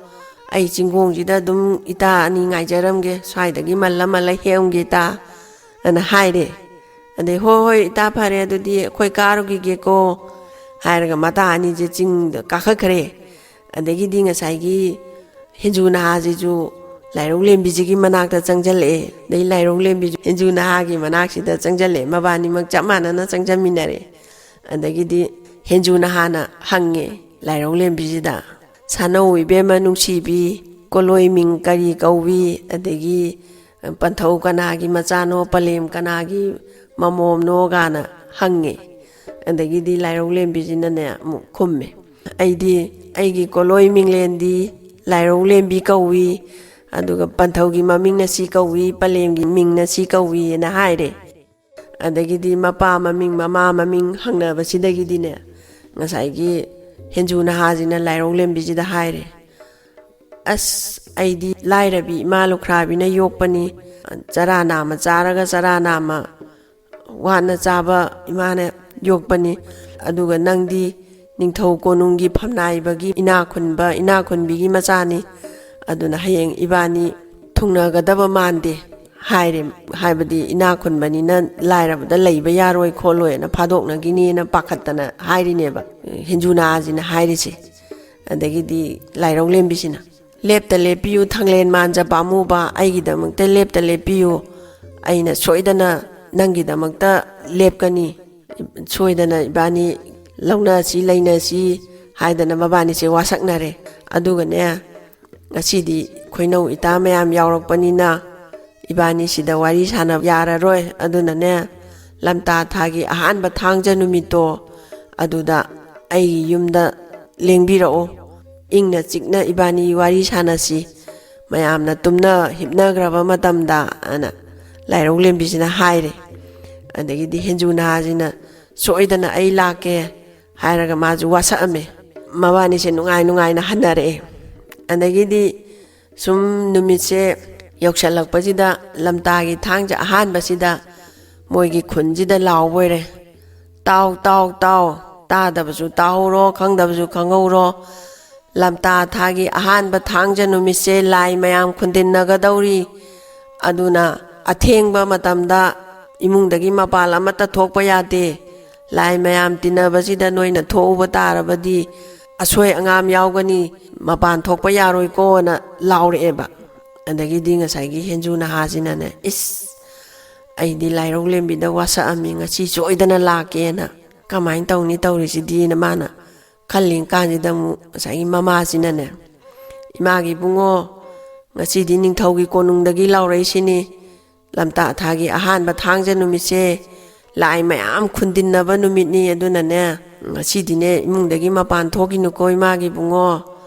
ꯑꯩ ꯆꯤꯡꯒꯣꯡꯁꯤꯗ ꯑꯗꯨꯝ ꯏꯇꯥ ꯑꯅꯤ ꯉꯥꯏꯖꯔꯝꯒꯦ, ꯁ꯭ꯋꯥꯏꯗꯒꯤ ꯃꯜꯂ ꯃꯜꯂ ꯍꯦꯛꯑꯝꯒꯦ ꯏꯇꯥ" ꯑꯅ ꯍꯥꯏꯔꯦ꯫ ꯑꯗꯩ, "ꯍꯣꯏ, ꯍꯣꯏ, ꯏꯇꯥ, ꯐꯔꯦ, ꯑꯗꯨꯗꯤ ꯑꯩꯈꯣꯏ ꯀꯥꯔꯨꯈꯤꯒꯦꯀꯣ" ꯍꯥꯏꯔꯒ ꯃꯇꯥ ꯑꯅꯤꯁꯦ ꯆꯤꯡꯗ ꯀꯥꯈꯠꯈ꯭ꯔꯦ꯫ ꯑꯗꯒꯤꯗꯤ ꯉꯁꯥꯏꯒꯤ ꯍꯦꯟꯖꯨ ꯅꯍꯥꯁꯤꯁꯨ ꯂꯥꯏꯔꯧ ꯂꯦꯝꯕꯤꯁꯤꯒꯤ ꯃꯅꯥꯛꯇ ꯆꯪꯁꯤꯜꯂꯛꯑꯦ꯫ ꯑꯗꯩ ꯂꯥꯏꯔꯧ ꯂꯦꯝꯕꯤꯁꯨ ꯍꯦꯟꯖꯨ ꯅꯍꯥꯒꯤ ꯃꯅꯥꯛꯁꯤꯗ ꯆꯪꯁꯤꯜꯂꯛꯑꯦ꯫ ꯃꯕꯥꯅꯤꯃꯛ ꯆꯞ ꯃꯥꯟꯅꯅ ꯆꯪꯁꯤꯟꯃꯤꯟꯅꯔꯦ꯫ ꯑꯗꯒꯤꯗꯤ ꯍꯦꯟꯖꯨ ꯅꯍꯥꯅ ꯍꯪꯉꯦ ꯂꯥꯏꯔꯧ ꯂꯦꯝꯕꯤꯁꯤꯗ, "ꯁꯥꯅꯧ ꯏꯕꯦꯝꯃ ꯅꯨꯡꯁꯤꯕꯤ, ꯀꯣꯂꯣꯏ ꯃꯤꯡ ꯀꯔꯤ ꯀꯧꯏ? ꯑꯗꯒꯤ ꯄꯟꯊꯧ ꯀꯅꯥꯒꯤ ꯃꯆꯥꯅꯣ, ꯄꯂꯦꯝ ꯀꯅꯥꯒꯤ ꯃꯃꯣꯝꯅꯣ?" ꯒꯥꯅ ꯍꯪꯉꯦ꯫ ꯑꯗꯒꯤꯗꯤ ꯂꯥꯏꯔꯧ ꯂꯦꯝꯕꯤꯁꯤꯅꯅꯦ ꯑꯃꯨꯛ ꯈꯨꯝꯃꯦ, "ꯑꯩꯗꯤ, ꯑꯩꯒꯤ ꯀꯣꯂꯣꯏ ꯃꯤꯡꯂꯦꯟꯗꯤ ꯂꯥꯏꯔꯧ ꯂꯦꯝꯕꯤ ꯀꯧꯏ, ꯑꯗꯨꯒ ꯄꯟꯊꯧꯒꯤ ꯃꯃꯤꯡꯅ ꯁꯤ ꯀꯧꯏ, ꯄꯂꯦꯝꯒꯤ ꯃꯤꯡꯅ ꯁꯤ ꯀꯧꯏꯅ" ꯍꯥꯏꯔꯦ꯫ ꯑꯗꯒꯤꯗꯤ ꯃꯄꯥ ꯃꯃꯤꯡ, ꯃꯃꯥ ꯃꯃꯤꯡ ꯍꯪꯅꯕꯁꯤꯗꯒꯤꯗꯤꯅꯦ, ꯉꯁꯥꯏꯒꯤ ꯍꯦꯟꯖꯨ ꯅꯍꯥꯁꯤꯅ ꯂꯥꯏꯔꯧ ꯂꯦꯝꯕꯤꯁꯤꯗ ꯍꯥꯏꯔꯦ, "ꯑꯁ, ꯑꯩꯗꯤ ꯂꯥꯏꯔꯕꯤ ꯏꯃꯥ ꯂꯨꯈ꯭ꯔꯥꯕꯤꯅ ꯌꯣꯛꯄꯅꯤ, ꯆꯔꯥ ꯅꯥꯝꯃ ꯆꯥꯔꯒ ꯆꯔꯥ ꯅꯥꯝꯃ ꯋꯥꯅ ꯆꯥꯕ ꯏꯃꯥꯅ ꯌꯣꯛꯄꯅꯤ, ꯑꯗꯨꯒ ꯅꯪꯗꯤ ꯅꯤꯡꯊꯧ ꯀꯣꯅꯨꯡꯒꯤ ꯐꯝꯅꯥꯏꯕꯒꯤ ꯏꯅꯥ ꯈꯨꯟꯕ, ꯏꯅꯥ ꯈꯨꯟꯕꯤꯒꯤ ꯃꯆꯥꯅꯤ, ꯑꯗꯨꯅ ꯍꯌꯦꯡ ꯏꯕꯥꯅꯤ ꯊꯨꯡꯅꯒꯗꯕ ꯃꯥꯟꯗꯦ" ꯍꯥꯏꯔꯦ꯫ ꯍꯥꯏꯕꯗꯤ ꯏꯅꯥ ꯈꯨꯟꯕꯅꯤꯅ ꯂꯥꯏꯔꯕꯗ ꯂꯩꯕ ꯌꯥꯔꯣꯏ ꯈꯣꯠꯂꯣꯏꯅ ꯐꯥꯗꯣꯛꯅꯈꯤꯅꯦꯅ ꯄꯥꯈꯠꯇꯅ ꯍꯥꯏꯔꯤꯅꯦꯕ ꯍꯦꯟꯖꯨ ꯅꯍꯥꯁꯤꯅ ꯍꯥꯏꯔꯤꯁꯦ꯫ ꯑꯗꯒꯤꯗꯤ ꯂꯥꯏꯔꯧ ꯂꯦꯝꯕꯤꯁꯤꯅ, "ꯂꯦꯞꯇ ꯂꯦꯞꯄꯤꯌꯨ ꯊꯥꯡꯂꯦꯟ ꯃꯥꯟꯖ ꯄꯥꯝꯃꯨꯕ, ꯑꯩꯒꯤꯗꯃꯛꯇ ꯂꯦꯞꯇ ꯂꯦꯞꯄꯤꯌꯨ, ꯑꯩꯅ ꯁꯣꯏꯗꯅ ꯅꯪꯒꯤꯗꯃꯛꯇ ꯂꯦꯞꯀꯅꯤ, ꯁꯣꯏꯗꯅ ꯏꯕꯥꯅꯤ ꯂꯧꯅꯁꯤ ꯂꯩꯅꯁꯤ" ꯍꯥꯏꯗꯅ ꯃꯕꯥꯅꯤꯁꯦ ꯋꯥꯁꯛꯅꯔꯦ꯫ ꯑꯗꯨꯒꯅꯦ, ꯉꯁꯤꯗꯤ ꯈꯣꯏꯅꯧ ꯏꯇꯥ ꯃꯌꯥꯝ ꯌꯥꯎꯔꯛꯄꯅꯤꯅ ꯏꯕꯥꯅꯤ ꯁꯤꯗ ꯋꯥꯔꯤ ꯁꯥꯟꯅꯕ ꯌꯥꯔꯔꯣꯏ, ꯑꯗꯨꯅꯅꯦ, ꯂꯝꯇꯥ ꯊꯥꯒꯤ ꯑꯍꯥꯟꯕ ꯊꯥꯡꯖ ꯅꯨꯃꯤꯠꯇꯣ ꯑꯗꯨꯗ ꯑꯩꯒꯤ ꯌꯨꯝꯗ ꯂꯦꯡꯕꯤꯔꯛꯑꯣ, ꯏꯪꯅ ꯆꯤꯛꯅ ꯏꯕꯥꯅꯤ ꯋꯥꯔꯤ ꯁꯥꯟꯅꯁꯤ, ꯃꯌꯥꯝꯅ ꯇꯨꯝꯅ ꯍꯤꯞꯅꯈ꯭ꯔꯕ ꯃꯇꯝꯗ ꯑꯅ ꯂꯥꯏꯔꯧ ꯂꯦꯝꯕꯤꯁꯤꯅ ꯍꯥꯏꯔꯦ꯫ ꯑꯗꯒꯤꯗꯤ ꯍꯦꯟꯖꯨ ꯅꯍꯥꯁꯤꯅ, "ꯁꯣꯏꯗꯅ ꯑꯩ ꯂꯥꯛꯀꯦ" ꯍꯥꯏꯔꯒ ꯃꯥꯁꯨ ꯋꯥꯁꯛꯑꯝꯃꯦ꯫ ꯃꯕꯥꯅꯤꯁꯦ ꯅꯨꯡꯉꯥꯏ ꯅꯨꯡꯉꯥꯏꯅ ꯍꯟꯅꯔꯛꯑꯦ꯫ ꯑꯗꯒꯤꯗꯤ ꯁꯨꯝ ꯅꯨꯃꯤꯠꯁꯦ ꯌꯧꯁꯜꯂꯛꯄꯁꯤꯗ, ꯂꯝꯇꯥꯒꯤ ꯊꯥꯡꯖ ꯑꯍꯥꯟꯕꯁꯤꯗ ꯃꯣꯏꯒꯤ ꯈꯨꯟꯁꯤꯗ ꯂꯥꯎꯕ ꯑꯣꯏꯔꯦ, "ꯇꯥꯎ, ꯇꯥꯎ, ꯇꯥꯎ! ꯇꯥꯗꯕꯁꯨ ꯇꯥꯍꯧꯔꯣ, ꯈꯪꯗꯕꯁꯨ ꯈꯪꯍꯧꯔꯣ꯫ ꯂꯝꯇꯥ ꯊꯥꯒꯤ ꯑꯍꯥꯟꯕ ꯊꯥꯡꯖ ꯅꯨꯃꯤꯠꯁꯦ ꯂꯥꯏ ꯃꯌꯥꯝ ꯈꯨꯟꯗꯤꯟꯅꯒꯗꯧꯔꯤ꯫ ꯑꯗꯨꯅ ꯑꯊꯦꯡꯕ ꯃꯇꯝꯗ ꯏꯃꯨꯡꯗꯒꯤ ꯃꯄꯥꯟ ꯑꯃꯠꯇ ꯊꯣꯛꯄ ꯌꯥꯗꯦ꯫ ꯂꯥꯏ ꯃꯌꯥꯝ ꯇꯤꯟꯅꯕꯁꯤꯗ ꯅꯣꯏꯅ ꯊꯣꯛꯎꯕ ꯇꯥꯔꯕꯗꯤ ꯑꯁꯣꯏ ꯑꯉꯥꯝ ꯌꯥꯎꯒꯅꯤ, ꯃꯄꯥꯟ ꯊꯣꯛꯄ ꯌꯥꯔꯣꯏꯀꯣꯅ" ꯂꯥꯎꯔꯛꯑꯦꯕ꯫ ꯑꯗꯒꯤꯗꯤ ꯉꯁꯥꯏꯒꯤ ꯍꯦꯟꯖꯨ ꯅꯍꯥꯁꯤꯅꯅꯦ, "ꯏꯁ, ꯑꯩꯗꯤ ꯂꯥꯏꯔꯧ ꯂꯦꯝꯕꯤꯗ ꯋꯥꯁꯛꯑꯝꯃꯤ, ꯉꯁꯤ ꯁꯣꯏꯗꯅ ꯂꯥꯛꯀꯦꯅ" ꯀꯃꯥꯏꯅ ꯇꯧꯅꯤ ꯇꯧꯔꯤꯁꯤꯗꯤꯅ ꯃꯥꯅ ꯈꯜꯂꯤ ꯀꯥꯟꯁꯤꯗ ꯑꯃꯨꯛ ꯉꯁꯥꯏꯒꯤ ꯃꯃꯥꯁꯤꯅꯅꯦ, "ꯏꯃꯥꯒꯤ ꯏꯕꯨꯡꯉꯣ, ꯉꯁꯤꯗꯤ ꯅꯤꯡꯊꯧꯒꯤ ꯀꯣꯅꯨꯡꯗꯒꯤ ꯂꯥꯎꯔꯛꯏꯁꯤꯅꯤ, ꯂꯝꯇꯥ ꯊꯥꯒꯤ ꯑꯍꯥꯟꯕ ꯊꯥꯡꯖ ꯅꯨꯃꯤꯠꯁꯦ ꯂꯥꯏ ꯃꯌꯥꯝ ꯈꯨꯟꯗꯤꯟꯅꯕ ꯅꯨꯃꯤꯠꯅꯤ, ꯑꯗꯨꯅꯅꯦ ꯉꯁꯤꯗꯤꯅꯦ ꯏꯃꯨꯡꯗꯒꯤ ꯃꯄꯥꯟ ꯊꯣꯛꯈꯤꯅꯨꯀꯣ ꯏꯃꯥꯒꯤ ꯏꯕꯨꯡꯉꯣ"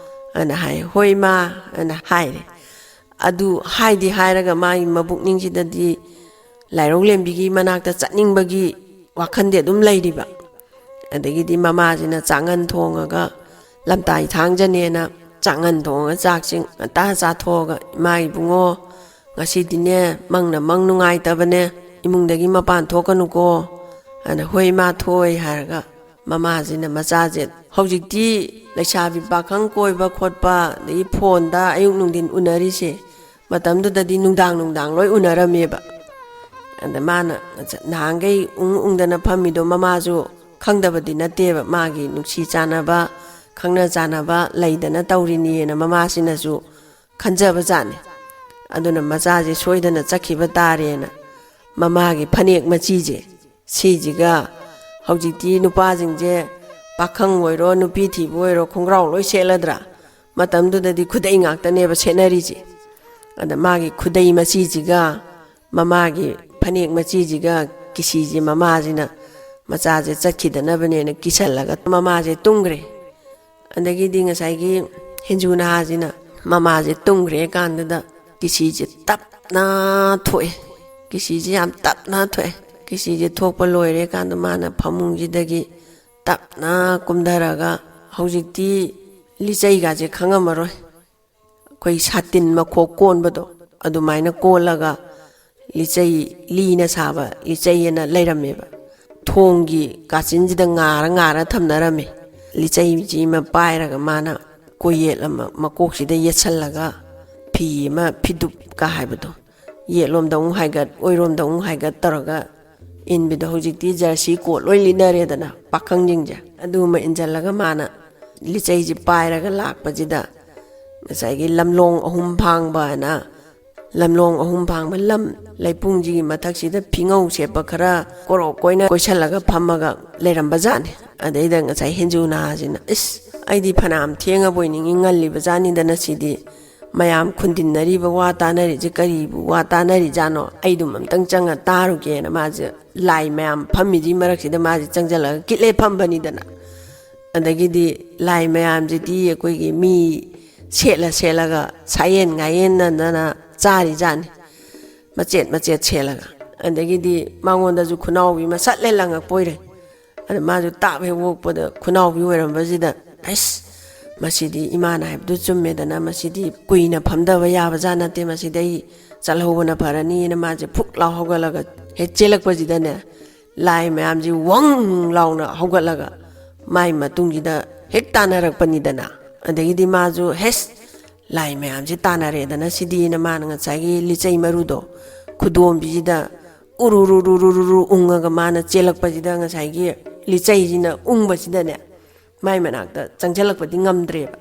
ꯑꯅ ꯍꯥꯏ꯫ "ꯍꯣꯏ ꯏꯃꯥ" ꯑꯅ ꯍꯥꯏꯔꯦ꯫ ꯑꯗꯨ ꯍꯥꯏꯗꯤ ꯍꯥꯏꯔꯒ ꯃꯥꯒꯤ ꯃꯕꯨꯛꯅꯤꯡꯁꯤꯗꯗꯤ ꯂꯥꯏꯔꯧ ꯂꯦꯝꯕꯤꯒꯤ ꯃꯅꯥꯛꯇ ꯆꯠꯅꯤꯡꯕꯒꯤ ꯋꯥꯈꯜꯗꯤ ꯑꯗꯨꯝ ꯂꯩꯔꯤꯕ꯫ ꯑꯗꯒꯤꯗꯤ ꯃꯃꯥꯁꯤꯅ ꯆꯥꯛꯉꯟ ꯊꯣꯡꯉꯒ, ꯂꯝꯇꯥꯏ ꯊꯥꯡꯖꯅꯦꯅ ꯆꯥꯛꯉꯟ ꯊꯣꯡꯉꯒ ꯆꯥꯛꯁꯤꯡ ꯉꯟꯇꯥ ꯆꯥꯊꯣꯛꯑꯒ, "ꯏꯃꯥ ꯏꯕꯨꯡꯉꯣ, ꯉꯁꯤꯗꯤꯅꯦ ꯃꯪꯅ ꯃꯪ ꯅꯨꯡꯉꯥꯏꯇꯕꯅꯦ, ꯏꯃꯨꯡꯗꯒꯤ ꯃꯄꯥꯟ ꯊꯣꯛꯀꯅꯨꯀꯣ" ꯑꯅ, "ꯍꯣꯏ ꯏꯃꯥ, ꯊꯣꯛꯑꯣꯏ" ꯍꯥꯏꯔꯒ ꯃꯃꯥꯁꯤꯅ ꯃꯆꯥꯁꯦ, ꯍꯧꯖꯤꯛꯇꯤ ꯂꯩꯁꯥꯕꯤ ꯄꯥꯈꯪ ꯀꯣꯏꯕ ꯈꯣꯠꯄ, ꯑꯗꯒꯤ ꯐꯣꯟꯗ ꯑꯌꯨꯛ ꯅꯨꯡꯊꯤꯟ ꯎꯅꯔꯤꯁꯦ, ꯃꯇꯝꯗꯨꯗꯗꯤ ꯅꯨꯡꯗꯥꯡ ꯅꯨꯡꯗꯥꯡ ꯂꯣꯏ ꯎꯅꯔꯝꯃꯦꯕ꯫ ꯑꯗ ꯃꯥꯅ ꯅꯍꯥꯟꯈꯩ ꯎꯪ ꯎꯪꯗꯅ ꯐꯝꯃꯤꯗꯣ ꯃꯃꯥꯁꯨ ꯈꯪꯗꯕꯗꯤ ꯅꯠꯇꯦꯕ, ꯃꯥꯒꯤ ꯅꯨꯡꯁꯤ ꯆꯥꯟꯅꯕ, ꯈꯪꯅ ꯆꯥꯟꯅꯕ ꯂꯩꯗꯅ ꯇꯧꯔꯤꯅꯦꯅ ꯃꯃꯥꯁꯤꯅꯁꯨ ꯈꯟꯖꯕ ꯖꯥꯠꯅꯤ꯫ ꯑꯗꯨꯅ ꯃꯆꯥꯁꯦ ꯁꯣꯏꯗꯅ ꯆꯠꯈꯤꯕ ꯇꯥꯔꯦꯅ ꯃꯃꯥꯒꯤ ꯐꯅꯦꯛ ꯃꯆꯤꯁꯦ, ꯁꯤꯁꯤꯒ, ꯍꯧꯖꯤꯛꯇꯤ ꯅꯨꯄꯥꯁꯤꯡꯁꯦ ꯄꯥꯈꯪ ꯑꯣꯏꯔꯣ ꯅꯨꯄꯤ ꯊꯤꯕ ꯑꯣꯏꯔꯣ ꯈꯣꯡꯒ꯭ꯔꯥꯎ ꯂꯣꯏ ꯁꯦꯠꯂꯗ꯭ꯔꯥ? ꯃꯇꯝꯗꯨꯗꯗꯤ ꯈꯨꯗꯩ ꯉꯥꯛꯇꯅꯦꯕ ꯁꯦꯠꯅꯔꯤꯁꯦ꯫ ꯑꯗ ꯃꯥꯒꯤ ꯈꯨꯗꯩ ꯃꯆꯤꯁꯤꯒ ꯃꯃꯥꯒꯤ ꯐꯅꯦꯛ ꯃꯆꯤꯁꯤꯒ ꯀꯤꯁꯤꯁꯦ ꯃꯃꯥꯁꯤꯅ ꯃꯆꯥꯁꯦ ꯆꯠꯈꯤꯗꯅꯕꯅꯦꯅ ꯀꯤꯁꯜꯂꯒ ꯃꯃꯥꯁꯦ ꯇꯨꯝꯈ꯭ꯔꯦ꯫ ꯑꯗꯒꯤꯗꯤ ꯉꯁꯥꯏꯒꯤ ꯍꯦꯟꯖꯨ ꯅꯍꯥꯁꯤꯅ ꯃꯃꯥꯁꯦ ꯇꯨꯝꯈ꯭ꯔꯦ ꯀꯥꯟꯗꯨꯗ ꯀꯤꯁꯤꯁꯦ ꯇꯞꯅ ꯊꯣꯛꯑꯦ꯫ ꯀꯤꯁꯤꯁꯦ ꯌꯥꯝ ꯇꯞꯅ ꯊꯣꯛꯑꯦ꯫ ꯀꯤꯁꯤꯁꯦ ꯊꯣꯛꯄ ꯂꯣꯏꯔꯦ ꯀꯥꯟꯗ ꯃꯥꯅ ꯐꯃꯨꯡꯁꯤꯗꯒꯤ ꯇꯞꯅ ꯀꯨꯝꯊꯔꯒ, ꯍꯧꯖꯤꯛꯇꯤ ꯂꯤꯆꯩꯒꯁꯦ ꯈꯪꯉꯝꯃꯔꯣꯏ, ꯑꯩꯈꯣꯏ ꯁꯥꯇꯤꯟ ꯃꯈꯣꯛ ꯀꯣꯟꯕꯗꯣ ꯑꯗꯨꯃꯥꯏꯅ ꯀꯣꯜꯂꯒ ꯂꯤꯆꯩ, ꯂꯤꯅ ꯁꯥꯕ ꯂꯤꯆꯩ ꯑꯅ ꯂꯩꯔꯝꯃꯦꯕ꯫ ꯊꯣꯡꯒꯤ ꯀꯥꯆꯤꯟꯁꯤꯗ ꯉꯥꯔ ꯉꯥꯔ ꯊꯝꯅꯔꯝꯃꯦ꯫ ꯂꯤꯆꯩꯁꯤ ꯑꯃ ꯄꯥꯏꯔꯒ ꯃꯥꯅ ꯀꯣꯌꯦꯠ ꯑꯃ ꯃꯀꯣꯛꯁꯤꯗ ꯌꯦꯠꯁꯜꯂꯒ ꯐꯤ ꯑꯃ ꯐꯤꯗꯨꯞꯀ ꯍꯥꯏꯕꯗꯣ, ꯌꯦꯠꯂꯣꯝꯗ ꯑꯃꯨꯛ ꯍꯥꯏꯒꯠ ꯑꯣꯏꯔꯣꯝꯗ ꯑꯃꯨꯛ ꯍꯥꯏꯒꯠ ꯇꯧꯔꯒ ꯏꯟꯕꯤꯗꯣ, ꯍꯧꯖꯤꯛꯇꯤ ꯖꯔꯁꯤ ꯀꯣꯠ ꯂꯣꯏ ꯂꯤꯠꯅꯔꯦꯗꯅ ꯄꯥꯈꯪꯁꯤꯡꯁꯦ꯫ ꯑꯗꯨꯃ ꯏꯟꯁꯤꯜꯂꯒ ꯃꯥꯅ ꯂꯤꯆꯩꯁꯤ ꯄꯥꯏꯔꯒ ꯂꯥꯛꯄꯁꯤꯗ ꯉꯁꯥꯏꯒꯤ ꯂꯝꯂꯣꯡ ꯑꯍꯨꯝ ꯐꯥꯡꯕ ꯍꯥꯏꯅ, ꯂꯝꯂꯣꯡ ꯑꯍꯨꯝ ꯐꯥꯡꯕ ꯂꯝ ꯂꯩꯄꯨꯡꯁꯤꯒꯤ ꯃꯊꯛꯁꯤꯗ ꯐꯤꯉꯧ ꯁꯦꯠꯄ ꯈꯔ ꯀꯣꯔꯣꯛ ꯀꯣꯏꯅ ꯀꯣꯏꯁꯜꯂꯒ ꯐꯝꯃꯒ ꯂꯩꯔꯝꯕ ꯖꯥꯠꯅꯤ꯫ ꯑꯗꯩꯗ ꯉꯁꯥꯏ ꯍꯦꯟꯖꯨ ꯅꯍꯥꯁꯤꯅ, "ꯏꯁ, ꯑꯩꯗꯤ ꯐꯅꯌꯥꯝ ꯊꯦꯡꯉꯕꯣꯏ ꯅꯤꯡꯉꯤ, ꯉꯜꯂꯤꯕ ꯖꯥꯠꯅꯤꯗꯅ ꯁꯤꯗꯤ꯫ ꯃꯌꯥꯝ ꯈꯨꯟꯗꯤꯟꯅꯔꯤꯕ ꯋꯥ ꯇꯥꯅꯔꯤꯁꯦ ꯀꯔꯤꯕꯨ ꯋꯥ ꯇꯥꯅꯔꯤꯖꯥꯠꯅꯣ? ꯑꯩꯗꯨꯝ ꯑꯝꯇꯪ ꯆꯪꯉ ꯇꯥꯔꯨꯒꯦꯅ" ꯃꯥꯁꯦ ꯂꯥꯏ ꯃꯌꯥꯝ ꯐꯝꯃꯤꯁꯤ ꯃꯔꯛꯁꯤꯗ ꯃꯥꯁꯦ ꯆꯪꯁꯤꯜꯂꯒ ꯀꯤꯠꯂꯦ ꯐꯝꯕꯅꯤꯗꯅ꯫ ꯑꯗꯒꯤꯗꯤ ꯂꯥꯏ ꯃꯌꯥꯝꯁꯤꯗꯤ ꯑꯩꯈꯣꯏꯒꯤ ꯃꯤ ꯁꯦꯠꯂ ꯁꯦꯠꯂꯒ ꯁꯥꯌꯦꯟ ꯉꯥꯌꯦꯟꯅꯗꯅ ꯆꯥꯔꯤꯖꯥꯠꯅꯤ, ꯃꯆꯦꯠ ꯃꯆꯦꯠ ꯁꯦꯠꯂꯒ꯫ ꯑꯗꯒꯤꯗꯤ ꯃꯉꯣꯟꯗꯁꯨ ꯈꯨꯅꯥꯎꯕꯤ ꯃꯁꯠꯂꯦ ꯂꯪꯉꯛꯄ ꯑꯣꯏꯔꯦ꯫ ꯑꯗ ꯃꯥꯁꯨ ꯇꯥꯞ ꯍꯦꯛ ꯑꯣꯛꯄꯗ ꯈꯨꯅꯥꯎꯕꯤ ꯑꯣꯏꯔꯝꯕꯁꯤꯗ, "ꯑꯁ, ꯃꯁꯤꯗꯤ ꯏꯃꯥꯅ ꯍꯥꯏꯕꯗꯨ ꯆꯨꯝꯃꯦꯗꯅ, ꯃꯁꯤꯗꯤ ꯀꯨꯏꯅ ꯐꯝꯊꯕ ꯌꯥꯕ ꯖꯥꯠ ꯅꯠꯇꯦ, ꯃꯁꯤꯗ ꯑꯩ ꯆꯠꯍꯧꯕꯅ ꯐꯔꯅꯤꯅ" ꯃꯥꯁꯦ ꯐꯨꯛ ꯂꯥꯎ ꯍꯧꯒꯠꯂꯒ ꯍꯦꯛ ꯆꯦꯜꯂꯛꯄꯁꯤꯗꯅꯦ, ꯂꯥꯏ ꯃꯌꯥꯝꯁꯤ ꯋꯪ ꯂꯥꯎꯅ ꯍꯧꯒꯠꯂꯒ ꯃꯥꯏ ꯃꯇꯨꯡꯁꯤꯗ ꯍꯦꯛ ꯇꯥꯟꯅꯔꯛꯄꯅꯤꯗꯅ꯫ ꯑꯗꯒꯤꯗꯤ ꯃꯥꯁꯨ, "ꯍꯦꯁ, ꯂꯥꯏ ꯃꯌꯥꯝꯁꯤ ꯇꯥꯟꯅꯔꯦꯗꯅ ꯁꯤꯗꯤꯅ" ꯃꯥꯅ ꯉꯁꯥꯏꯒꯤ ꯂꯤꯆꯩ ꯃꯔꯨꯗꯣ ꯈꯨꯗꯣꯝꯕꯤꯁꯤꯗ ꯎꯔꯨꯔꯨꯔꯨꯔꯨꯔꯨ ꯎꯪꯉꯒ ꯃꯥꯅ ꯆꯦꯜꯂꯛꯄꯁꯤꯗ, ꯉꯁꯥꯏꯒꯤ ꯂꯤꯆꯩꯁꯤꯅ ꯎꯪꯕꯁꯤꯗꯅꯦ, ꯃꯥꯏ ꯃꯅꯥꯛꯇ ꯆꯪꯁꯤꯜꯂꯛꯄꯗꯤ ꯉꯝꯗ꯭ꯔꯦꯕ꯫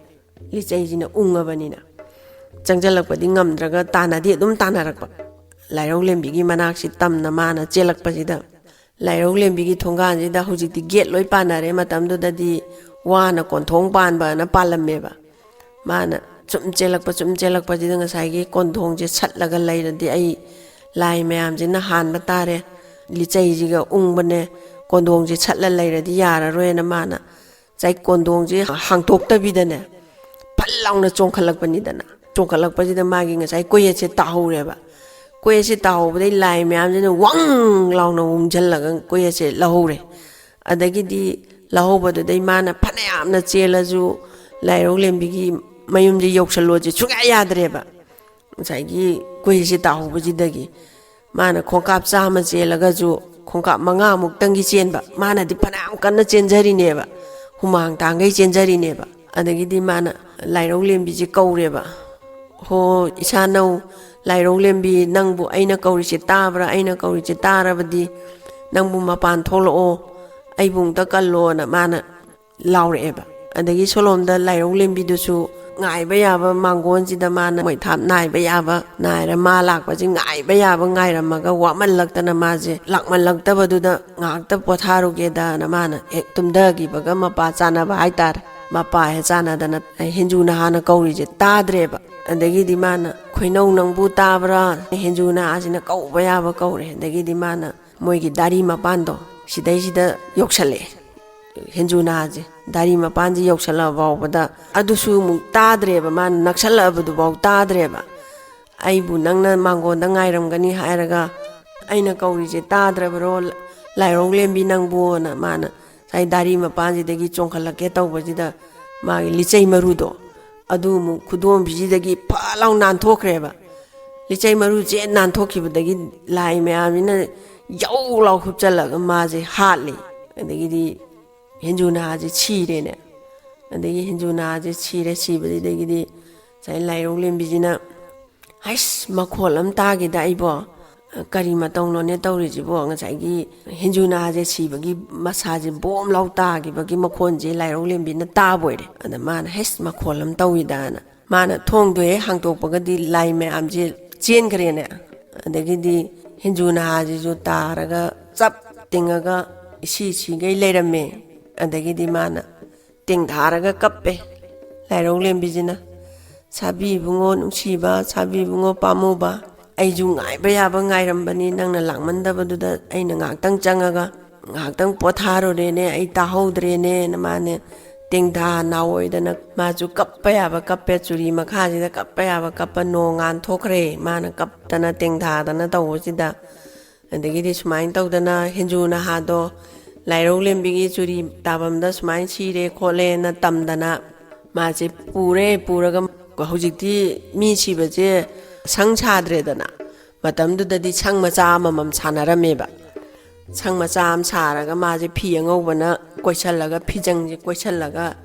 ꯂꯤꯆꯩꯁꯤꯅ ꯎꯪꯉꯕꯅꯤꯅ ꯆꯪꯁꯤꯜꯂꯛꯄꯗꯤ ꯉꯝꯗ꯭ꯔꯒ ꯇꯥꯟꯅꯗꯤ ꯑꯗꯨꯝ ꯇꯥꯟꯅꯔꯛꯄ꯫ ꯂꯥꯏꯔꯧꯂꯦꯝꯕꯤꯒꯤ ꯃꯅꯥꯛꯁꯤ ꯇꯝꯅ ꯃꯥꯅ ꯆꯦꯜꯂꯛꯄꯁꯤꯗ, ꯂꯥꯏꯔꯧꯂꯦꯝꯕꯤꯒꯤ ꯊꯣꯡꯒꯥꯟꯁꯤꯗ ꯍꯧꯖꯤꯛꯇꯤ ꯒꯦꯠ ꯂꯣꯏ ꯄꯥꯟꯅꯔꯦ, ꯃꯇꯝꯗꯨꯗꯗꯤ ꯋꯥꯅ ꯀꯣꯟꯊꯣꯡ ꯄꯥꯟꯕꯅ ꯄꯥꯜꯂꯝꯃꯦꯕ꯫ ꯃꯥꯅ ꯁꯨꯝ ꯆꯦꯜꯂꯛꯄ, ꯁꯨꯝ ꯆꯦꯜꯂꯛꯄꯁꯤꯗ ꯉꯁꯥꯏꯒꯤ ꯀꯣꯟꯊꯣꯡꯁꯦ ꯁꯠꯂꯒ ꯂꯩꯔꯗꯤ ꯑꯩ ꯂꯥꯏ ꯃꯌꯥꯝꯁꯤꯅ ꯍꯥꯟꯕ ꯇꯥꯔꯦ, ꯂꯤꯆꯩꯁꯤꯒ ꯎꯪꯕꯅꯦ, ꯀꯣꯟꯊꯣꯡꯁꯦ ꯁꯠꯂ ꯂꯩꯔꯗꯤ ꯌꯥꯔꯔꯣꯏꯅ ꯃꯥꯅ ꯉꯁꯥꯏ ꯀꯣꯟꯊꯣꯡꯁꯦ ꯍꯥꯡꯇꯣꯛꯇꯕꯤꯗꯅꯦ, ꯐꯜ ꯂꯥꯎꯅ ꯆꯣꯡꯈꯠꯂꯛꯄꯅꯤꯗꯅ꯫ ꯆꯣꯡꯈꯠꯂꯛꯄꯁꯤꯗ ꯃꯥꯒꯤ ꯉꯁꯥꯏ ꯀꯣꯌꯦꯠꯁꯦ ꯇꯥꯍꯧꯔꯦꯕ꯫ ꯀꯣꯌꯦꯠꯁꯦ ꯇꯥꯍꯧꯕꯗꯩ ꯂꯥꯏ ꯃꯌꯥꯝꯁꯤꯅ ꯋꯪ ꯂꯥꯎꯅ ꯎꯝꯁꯤꯜꯂꯒ ꯀꯣꯌꯦꯠꯁꯦ ꯂꯧꯍꯧꯔꯦ꯫ ꯑꯗꯒꯤꯗꯤ ꯂꯧꯍꯧꯕꯗꯨꯗꯩ ꯃꯥꯅ ꯐꯅꯌꯥꯝꯅ ꯆꯦꯜꯂꯁꯨ ꯂꯥꯏꯔꯧꯂꯦꯝꯕꯤꯒꯤ ꯃꯌꯨꯝꯁꯦ ꯌꯧꯁꯜꯂꯣꯁꯦ ꯁꯨꯡꯌꯥ ꯌꯥꯗ꯭ꯔꯦꯕ꯫ ꯉꯁꯥꯏꯒꯤ ꯀꯣꯌꯦꯠꯁꯦ ꯇꯥꯍꯧꯕꯁꯤꯗꯒꯤ ꯃꯥꯅ ꯈꯣꯡꯀꯥꯞ ꯆꯥꯝꯃ ꯆꯦꯜꯂꯒꯁꯨ ꯈꯣꯡꯀꯥꯞ ꯃꯉꯥꯃꯨꯛꯇꯪꯒꯤ ꯆꯦꯟꯕ꯫ ꯃꯥꯅꯗꯤ ꯐꯅꯌꯥꯝ ꯀꯟꯅ ꯆꯦꯟꯖꯔꯤꯅꯦꯕ, ꯍꯨꯃꯥꯡ ꯇꯥꯡꯈꯩ ꯆꯦꯟꯖꯔꯤꯅꯦꯕ꯫ ꯑꯗꯒꯤꯗꯤ ꯃꯥꯅ ꯂꯥꯏꯔꯧꯂꯦꯝꯕꯤꯁꯦ ꯀꯧꯔꯦꯕ, "ꯍꯣ, ꯏꯁꯥꯅꯧ ꯂꯥꯏꯔꯧꯂꯦꯝꯕꯤ, ꯅꯪꯕꯨ ꯑꯩꯅ ꯀꯧꯔꯤꯁꯦ ꯇꯥꯕ꯭ꯔꯥ? ꯑꯩꯅ ꯀꯧꯔꯤꯁꯦ ꯇꯥꯔꯕꯗꯤ ꯅꯪꯕꯨ ꯃꯄꯥꯟ ꯊꯣꯛꯂꯛꯑꯣ, ꯑꯩꯕꯨ ꯑꯝꯇ ꯀꯜꯂꯣꯅ" ꯃꯥꯅ ꯂꯥꯎꯔꯛꯑꯦꯕ꯫ ꯑꯗꯒꯤ ꯁꯣꯂꯣꯝꯗ ꯂꯥꯏꯔꯧꯂꯦꯝꯕꯤꯗꯨꯁꯨ ꯉꯥꯏꯕ ꯌꯥꯕ ꯃꯥꯡꯒꯣꯟꯁꯤꯗ ꯃꯥꯅ ꯃꯩꯊꯥꯞ ꯅꯥꯏꯕ ꯌꯥꯕ ꯅꯥꯏꯔ, ꯃꯥ ꯂꯥꯛꯄꯁꯤ ꯉꯥꯏꯕ ꯌꯥꯕ ꯉꯥꯏꯔꯝꯃꯒ, ꯋꯥꯃꯜꯂꯛꯇꯅ ꯃꯥꯁꯦ ꯂꯥꯛꯃꯜꯂꯛꯇꯕꯗꯨꯗ ꯉꯥꯏꯍꯥꯛꯇ ꯄꯣꯊꯥꯔꯨꯒꯦꯗꯅ ꯃꯥꯅ ꯍꯦꯛ ꯇꯨꯝꯊꯈꯤꯕꯒ, ꯃꯄꯥ ꯆꯥꯟꯅꯕ ꯍꯥꯏꯇꯥꯔꯦ, ꯃꯄꯥ ꯍꯦꯛ ꯆꯥꯟꯅꯗꯅ ꯍꯦꯟꯖꯨ ꯅꯍꯥꯅ ꯀꯧꯔꯤꯁꯦ ꯇꯥꯗ꯭ꯔꯦꯕ꯫ ꯑꯗꯒꯤꯗꯤ ꯃꯥꯅ, "ꯈꯣꯏꯅꯧ ꯅꯪꯕꯨ ꯇꯥꯕ꯭ꯔꯥ? ꯍꯦꯟꯖꯨ ꯅꯍꯥꯁꯤꯅ ꯀꯧꯕ ꯌꯥꯕ ꯀꯧꯔꯦ"꯫ ꯑꯗꯒꯤꯗꯤ ꯃꯥꯅ ꯃꯣꯏꯒꯤ ꯗꯥꯔꯤ ꯃꯄꯥꯟꯗꯣ ꯁꯤꯗꯩꯁꯤꯗ ꯌꯧꯁꯜꯂꯛꯑꯦ꯫ ꯍꯦꯟꯖꯨ ꯅꯍꯥꯁꯦ ꯗꯥꯔꯤ ꯃꯄꯥꯟꯁꯤ ꯌꯧꯁꯜꯂꯛꯑ ꯐꯥꯎꯕꯗ ꯑꯗꯨꯁꯨ ꯑꯃꯨꯛ ꯇꯥꯗ꯭ꯔꯦꯕ, ꯃꯥꯅ ꯅꯛꯁꯜꯂꯛꯑꯕꯗꯨꯐꯥꯎ ꯇꯥꯗ꯭ꯔꯦꯕ꯫ "ꯑꯩꯕꯨ ꯅꯪꯅ ꯃꯥꯡꯒꯣꯟꯗ ꯉꯥꯏꯔꯝꯒꯅꯤ ꯍꯥꯏꯔꯒ ꯑꯩꯅ ꯀꯧꯔꯤꯁꯦ ꯇꯥꯗ꯭ꯔꯕꯔꯣ, ꯂꯥꯏꯔꯧ ꯂꯦꯝꯕꯤ ꯅꯪꯕꯨꯅ?" ꯃꯥꯅ ꯉꯁꯥꯏ ꯗꯥꯔꯤ ꯃꯄꯥꯟꯁꯤꯗꯒꯤ ꯆꯣꯡꯈꯠꯂꯛꯀꯦ ꯇꯧꯕꯁꯤꯗ, ꯃꯥꯒꯤ ꯂꯤꯆꯩ ꯃꯔꯨꯗꯣ ꯑꯗꯨ ꯑꯃꯨꯛ ꯈꯨꯗꯣꯝꯕꯤꯁꯤꯗꯒꯤ ꯐꯠ ꯂꯥꯎ ꯅꯥꯟꯊꯣꯛꯈ꯭ꯔꯦꯕ꯫ ꯂꯤꯆꯩ ꯃꯔꯨ ꯆꯦꯠ ꯅꯥꯟꯊꯣꯛꯈꯤꯕꯗꯒꯤ ꯂꯥꯏ ꯃꯌꯥꯝꯁꯤꯅ ꯌꯧ ꯂꯥꯎ ꯍꯨꯞꯆꯜꯂꯒ ꯃꯥꯁꯦ ꯍꯥꯠꯂꯦ꯫ ꯑꯗꯒꯤꯗꯤ ꯍꯦꯟꯖꯨ ꯅꯍꯥꯁꯦ ꯁꯤꯔꯦꯅꯦ꯫ ꯑꯗꯒꯤ ꯍꯦꯟꯖꯨ ꯅꯍꯥꯁꯦ ꯁꯤꯔꯦ꯫ ꯁꯤꯕꯁꯤꯗꯒꯤꯗꯤ ꯉꯁꯥꯏ ꯂꯥꯏꯔꯧ ꯂꯦꯝꯕꯤꯁꯤꯅ, "ꯍꯩꯁ, ꯃꯈꯣꯜ ꯑꯃ ꯇꯥꯈꯤꯗ ꯑꯩꯕꯣ, ꯀꯔꯤ ꯃꯇꯧꯅꯣꯅꯦ ꯇꯧꯔꯤꯁꯤꯕꯣ?" ꯉꯁꯥꯏꯒꯤ ꯍꯦꯟꯖꯨ ꯅꯍꯥꯁꯦ ꯁꯤꯕꯒꯤ ꯃꯁꯥꯁꯦ ꯕꯣꯝ ꯂꯥꯎ ꯇꯥꯈꯤꯕꯒꯤ ꯃꯈꯣꯟꯁꯦ ꯂꯥꯏꯔꯧ ꯂꯦꯝꯕꯤꯅ ꯇꯥꯕ ꯑꯣꯏꯔꯦ꯫ ꯑꯗ ꯃꯥꯅ, "ꯍꯩꯁ, ꯃꯈꯣꯜ ꯑꯃ ꯇꯧꯏꯗꯅ"꯫ ꯃꯥꯅ ꯊꯣꯡꯗꯣ ꯍꯦꯛ ꯍꯥꯡꯇꯣꯛꯄꯒꯗꯤ ꯂꯥꯏ ꯃꯌꯥꯝꯁꯦ ꯆꯦꯟꯈ꯭ꯔꯦꯅꯦ꯫ ꯑꯗꯒꯤꯗꯤ ꯍꯦꯟꯖꯨ ꯅꯍꯥꯁꯤꯁꯨ ꯇꯥꯔꯒ ꯆꯞ ꯇꯤꯡꯉꯒ ꯏꯁꯤ ꯁꯤꯒꯩ ꯂꯩꯔꯝꯃꯦ꯫ ꯑꯗꯒꯤꯗꯤ ꯃꯥꯅ ꯇꯦꯡꯊꯥꯔꯒ ꯀꯞꯄꯦ꯫ ꯂꯥꯏꯔꯧ ꯂꯦꯝꯕꯤꯁꯤꯅ, "ꯁꯥꯕꯤ ꯏꯕꯨꯡꯉꯣ ꯅꯨꯡꯁꯤꯕ, ꯁꯥꯕꯤ ꯏꯕꯨꯡꯉꯣ ꯄꯥꯝꯃꯨꯕ, ꯑꯩꯁꯨ ꯉꯥꯏꯕ ꯌꯥꯕ ꯉꯥꯏꯔꯝꯕꯅꯤ, ꯅꯪꯅ ꯂꯥꯛꯃꯟꯗꯕꯗꯨꯗ ꯑꯩꯅ ꯉꯥꯏꯍꯥꯛꯇꯪ ꯆꯪꯉꯒ ꯉꯥꯏꯍꯥꯛꯇꯪ ꯄꯣꯊꯥꯔꯨꯔꯦꯅꯦ, ꯑꯩ ꯇꯥꯍꯧꯗ꯭ꯔꯦꯅꯦꯅ" ꯃꯥꯅꯦ ꯇꯦꯡꯊꯥ ꯅꯥꯑꯣꯏꯗꯅ ꯃꯥꯁꯨ ꯀꯞꯄ ꯌꯥꯕ ꯀꯞꯄꯦ, ꯆꯨꯔꯤ ꯃꯈꯥꯁꯤꯗ ꯀꯞꯄ ꯌꯥꯕ ꯀꯞꯄ, ꯅꯣꯡ ꯉꯥꯟ ꯊꯣꯛꯈ꯭ꯔꯦ꯫ ꯃꯥꯅ ꯀꯞꯇꯅ ꯇꯦꯡꯊꯥꯗꯅ ꯇꯧꯕꯁꯤꯗ, ꯑꯗꯒꯤꯗꯤ ꯁꯨꯃꯥꯏꯅ ꯇꯧꯗꯅ ꯍꯦꯟꯖꯨ ꯅꯍꯥꯗꯣ ꯂꯥꯏꯔꯧ ꯂꯦꯝꯕꯤꯒꯤ ꯆꯨꯔꯤ ꯇꯥꯐꯝꯗ ꯁꯨꯃꯥꯏꯅ ꯁꯤꯔꯦ ꯈꯣꯠꯂꯦꯅ ꯇꯝꯗꯅ ꯃꯥꯁꯦ ꯄꯨꯔꯦ꯫ ꯄꯨꯔꯒ ꯍꯧꯖꯤꯛꯇꯤ ꯃꯤ ꯁꯤꯕꯁꯦ ꯁꯪ ꯁꯥꯗ꯭ꯔꯦꯗꯅ, ꯃꯇꯝꯗꯨꯗꯗꯤ ꯁꯪ ꯃꯆꯥ ꯑꯃꯃꯝ ꯁꯥꯟꯅꯔꯝꯃꯦꯕ꯫ ꯁꯪ ꯃꯆꯥ ꯑꯃ ꯁꯥꯔꯒ ꯃꯥꯁꯦ ꯐꯤ ꯑꯉꯧꯕꯅ ꯀꯣꯏꯁꯜꯂꯒ, ꯐꯤꯖꯪꯁꯦ ꯀꯣꯏꯁꯜꯂꯒ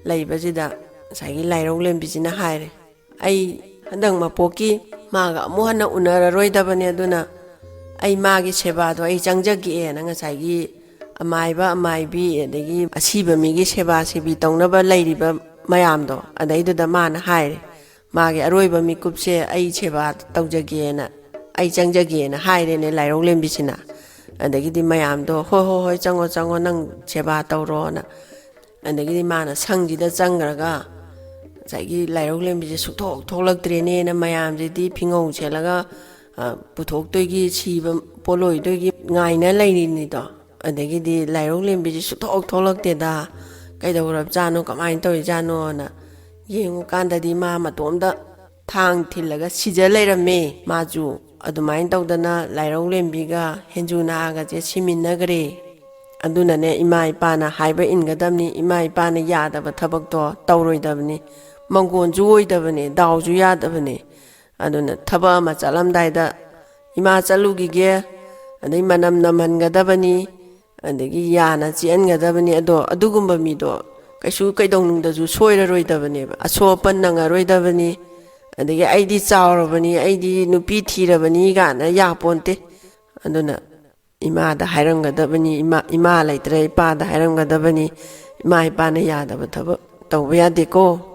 ꯂꯩꯕꯁꯤꯗ ꯉꯁꯥꯏꯒꯤ ꯂꯥꯏꯔꯧ ꯂꯦꯝꯕꯤꯁꯤꯅ ꯍꯥꯏꯔꯦ, "ꯑꯩ ꯍꯟꯗꯛ ꯃꯄꯣꯛꯀꯤ ꯃꯥꯒ ꯑꯃꯨꯛ ꯍꯟꯅ ꯎꯅꯔꯔꯣꯏꯗꯕꯅꯦ, ꯑꯗꯨꯅ ꯑꯩ ꯃꯥꯒꯤ ꯁꯦꯕꯥꯗꯣ ꯑꯩ ꯆꯪꯖꯒꯦꯅ" ꯉꯁꯥꯏꯒꯤ ꯑꯃꯥꯏꯕ ꯑꯃꯥꯏꯕꯤ ꯑꯗꯒꯤ ꯑꯁꯤꯕ ꯃꯤꯒꯤ ꯁꯦꯕꯥ ꯁꯦꯕꯤ ꯇꯧꯅꯕ ꯂꯩꯔꯤꯕ ꯃꯌꯥꯝꯗꯣ꯫ ꯑꯗꯩꯗꯨꯗ ꯃꯥꯅ ꯍꯥꯏꯔꯦ, ꯃꯥꯒꯤ ꯑꯔꯣꯏꯕ ꯃꯤꯀꯨꯞꯁꯦ ꯑꯩ ꯁꯦꯕꯥ ꯇꯧꯖꯒꯦꯅ, ꯑꯩ ꯆꯪꯖꯒꯦꯅ ꯍꯥꯏꯔꯦꯅꯦ ꯂꯥꯏꯔꯧꯂꯦꯝꯕꯤꯁꯤꯅ꯫ ꯑꯗꯒꯤꯗꯤ ꯃꯌꯥꯝꯗꯣ, "ꯍꯣꯏ, ꯍꯣꯏ, ꯍꯣꯏ, ꯆꯪꯉꯣ, ꯆꯪꯉꯣ, ꯅꯪ ꯁꯦꯕꯥ ꯇꯧꯔꯣꯅ"꯫ ꯑꯗꯒꯤꯗꯤ ꯃꯥꯅ ꯁꯪꯁꯤꯗ ꯆꯪꯈ꯭ꯔꯒ ꯉꯁꯥꯏꯒꯤ ꯂꯥꯏꯔꯧꯂꯦꯝꯕꯤꯁꯦ ꯁꯨꯛꯊꯣꯛ ꯊꯣꯛꯂꯛꯇ꯭ꯔꯦꯅꯦꯅ ꯃꯌꯥꯝꯁꯤꯗꯤ ꯐꯤꯉꯧ ꯁꯦꯠꯂꯒ, ꯑ, ꯄꯨꯊꯣꯛꯇꯣꯏꯒꯤ, ꯁꯤꯕ ꯄꯣꯠꯂꯣꯏꯗꯣꯏꯒꯤ ꯉꯥꯏꯅ ꯂꯩꯔꯤꯅꯤꯗꯣ꯫ ꯑꯗꯒꯤꯗꯤ ꯂꯥꯏꯔꯧꯂꯦꯝꯕꯤꯁꯦ ꯁꯨꯛꯊꯣꯛ ꯊꯣꯛꯂꯛꯇꯦꯗ, ꯀꯩꯗꯧꯔꯕꯖꯥꯠꯅꯣ, ꯀꯃꯥꯏꯅ ꯇꯧꯔꯤꯖꯥꯠꯅꯣꯅ ꯌꯦꯡꯉꯨꯀꯥꯟꯗꯗꯤ ꯃꯥ ꯃꯇꯣꯝꯗ ꯊꯥꯡ ꯊꯤꯜꯂꯒ ꯁꯤꯖ ꯂꯩꯔꯝꯃꯦ꯫ ꯃꯥꯁꯨ ꯑꯗꯨꯃꯥꯏꯅ ꯇꯧꯗꯅ ꯂꯥꯏꯔꯧꯂꯦꯝꯕꯤꯒ ꯍꯦꯟꯖꯨ ꯅꯥꯒꯁꯦ ꯁꯤꯃꯤꯟꯅꯈ꯭ꯔꯦ꯫ ꯑꯗꯨꯅꯅꯦ, ꯏꯃꯥ ꯏꯄꯥꯅ ꯍꯥꯏꯕ ꯏꯟꯒꯗꯕꯅꯤ, ꯏꯃꯥ ꯏꯄꯥꯅ ꯌꯥꯗꯕ ꯊꯕꯛꯇꯣ ꯇꯧꯔꯣꯏꯗꯕꯅꯤ꯫ ꯃꯪꯒꯣꯟꯁꯨ ꯑꯣꯏꯗꯕꯅꯦ, ꯗꯥꯎꯁꯨ ꯌꯥꯗꯕꯅꯦ꯫ ꯑꯗꯨꯅ ꯊꯕꯛ ꯑꯃ ꯆꯠꯂꯝꯗꯥꯏꯗ, "ꯏꯃꯥ, ꯆꯠꯂꯨꯈꯤꯒꯦ", ꯑꯗꯩ ꯃꯅꯝ ꯅꯝꯍꯟꯒꯗꯕꯅꯤ, ꯑꯗꯒꯤ ꯌꯥꯅ ꯆꯤꯛꯍꯟꯒꯗꯕꯅꯤ꯫ ꯑꯗꯣ ꯑꯗꯨꯒꯨꯝꯕ ꯃꯤꯗꯣ ꯀꯩꯁꯨ ꯀꯩꯗꯧꯅꯨꯡꯗꯁꯨ ꯁꯣꯏꯔꯔꯣꯏꯗꯕꯅꯦꯕ, ꯑꯁꯣꯛ ꯑꯄꯟ ꯅꯪꯉꯔꯣꯏꯗꯕꯅꯤ꯫ ꯑꯗꯒꯤ "ꯑꯩꯗꯤ ꯆꯥꯎꯔꯕꯅꯤ, ꯑꯩꯗꯤ ꯅꯨꯄꯤ ꯊꯤꯔꯕꯅꯤ" ꯀꯥꯏꯅ ꯌꯥꯄꯣꯟꯇꯦ꯫ ꯑꯗꯨꯅ ꯏꯃꯥꯗ ꯍꯥꯏꯔꯝꯒꯗꯕꯅꯤ, ꯏꯃꯥ, ꯏꯃꯥ ꯂꯩꯇ꯭ꯔꯦ ꯏꯄꯥꯗ ꯍꯥꯏꯔꯝꯒꯗꯕꯅꯤ꯫ ꯏꯃꯥ ꯏꯄꯥꯅ ꯌꯥꯗꯕ ꯊꯕꯛ ꯇꯧꯕ ꯌꯥꯗꯦꯀꯣ꯫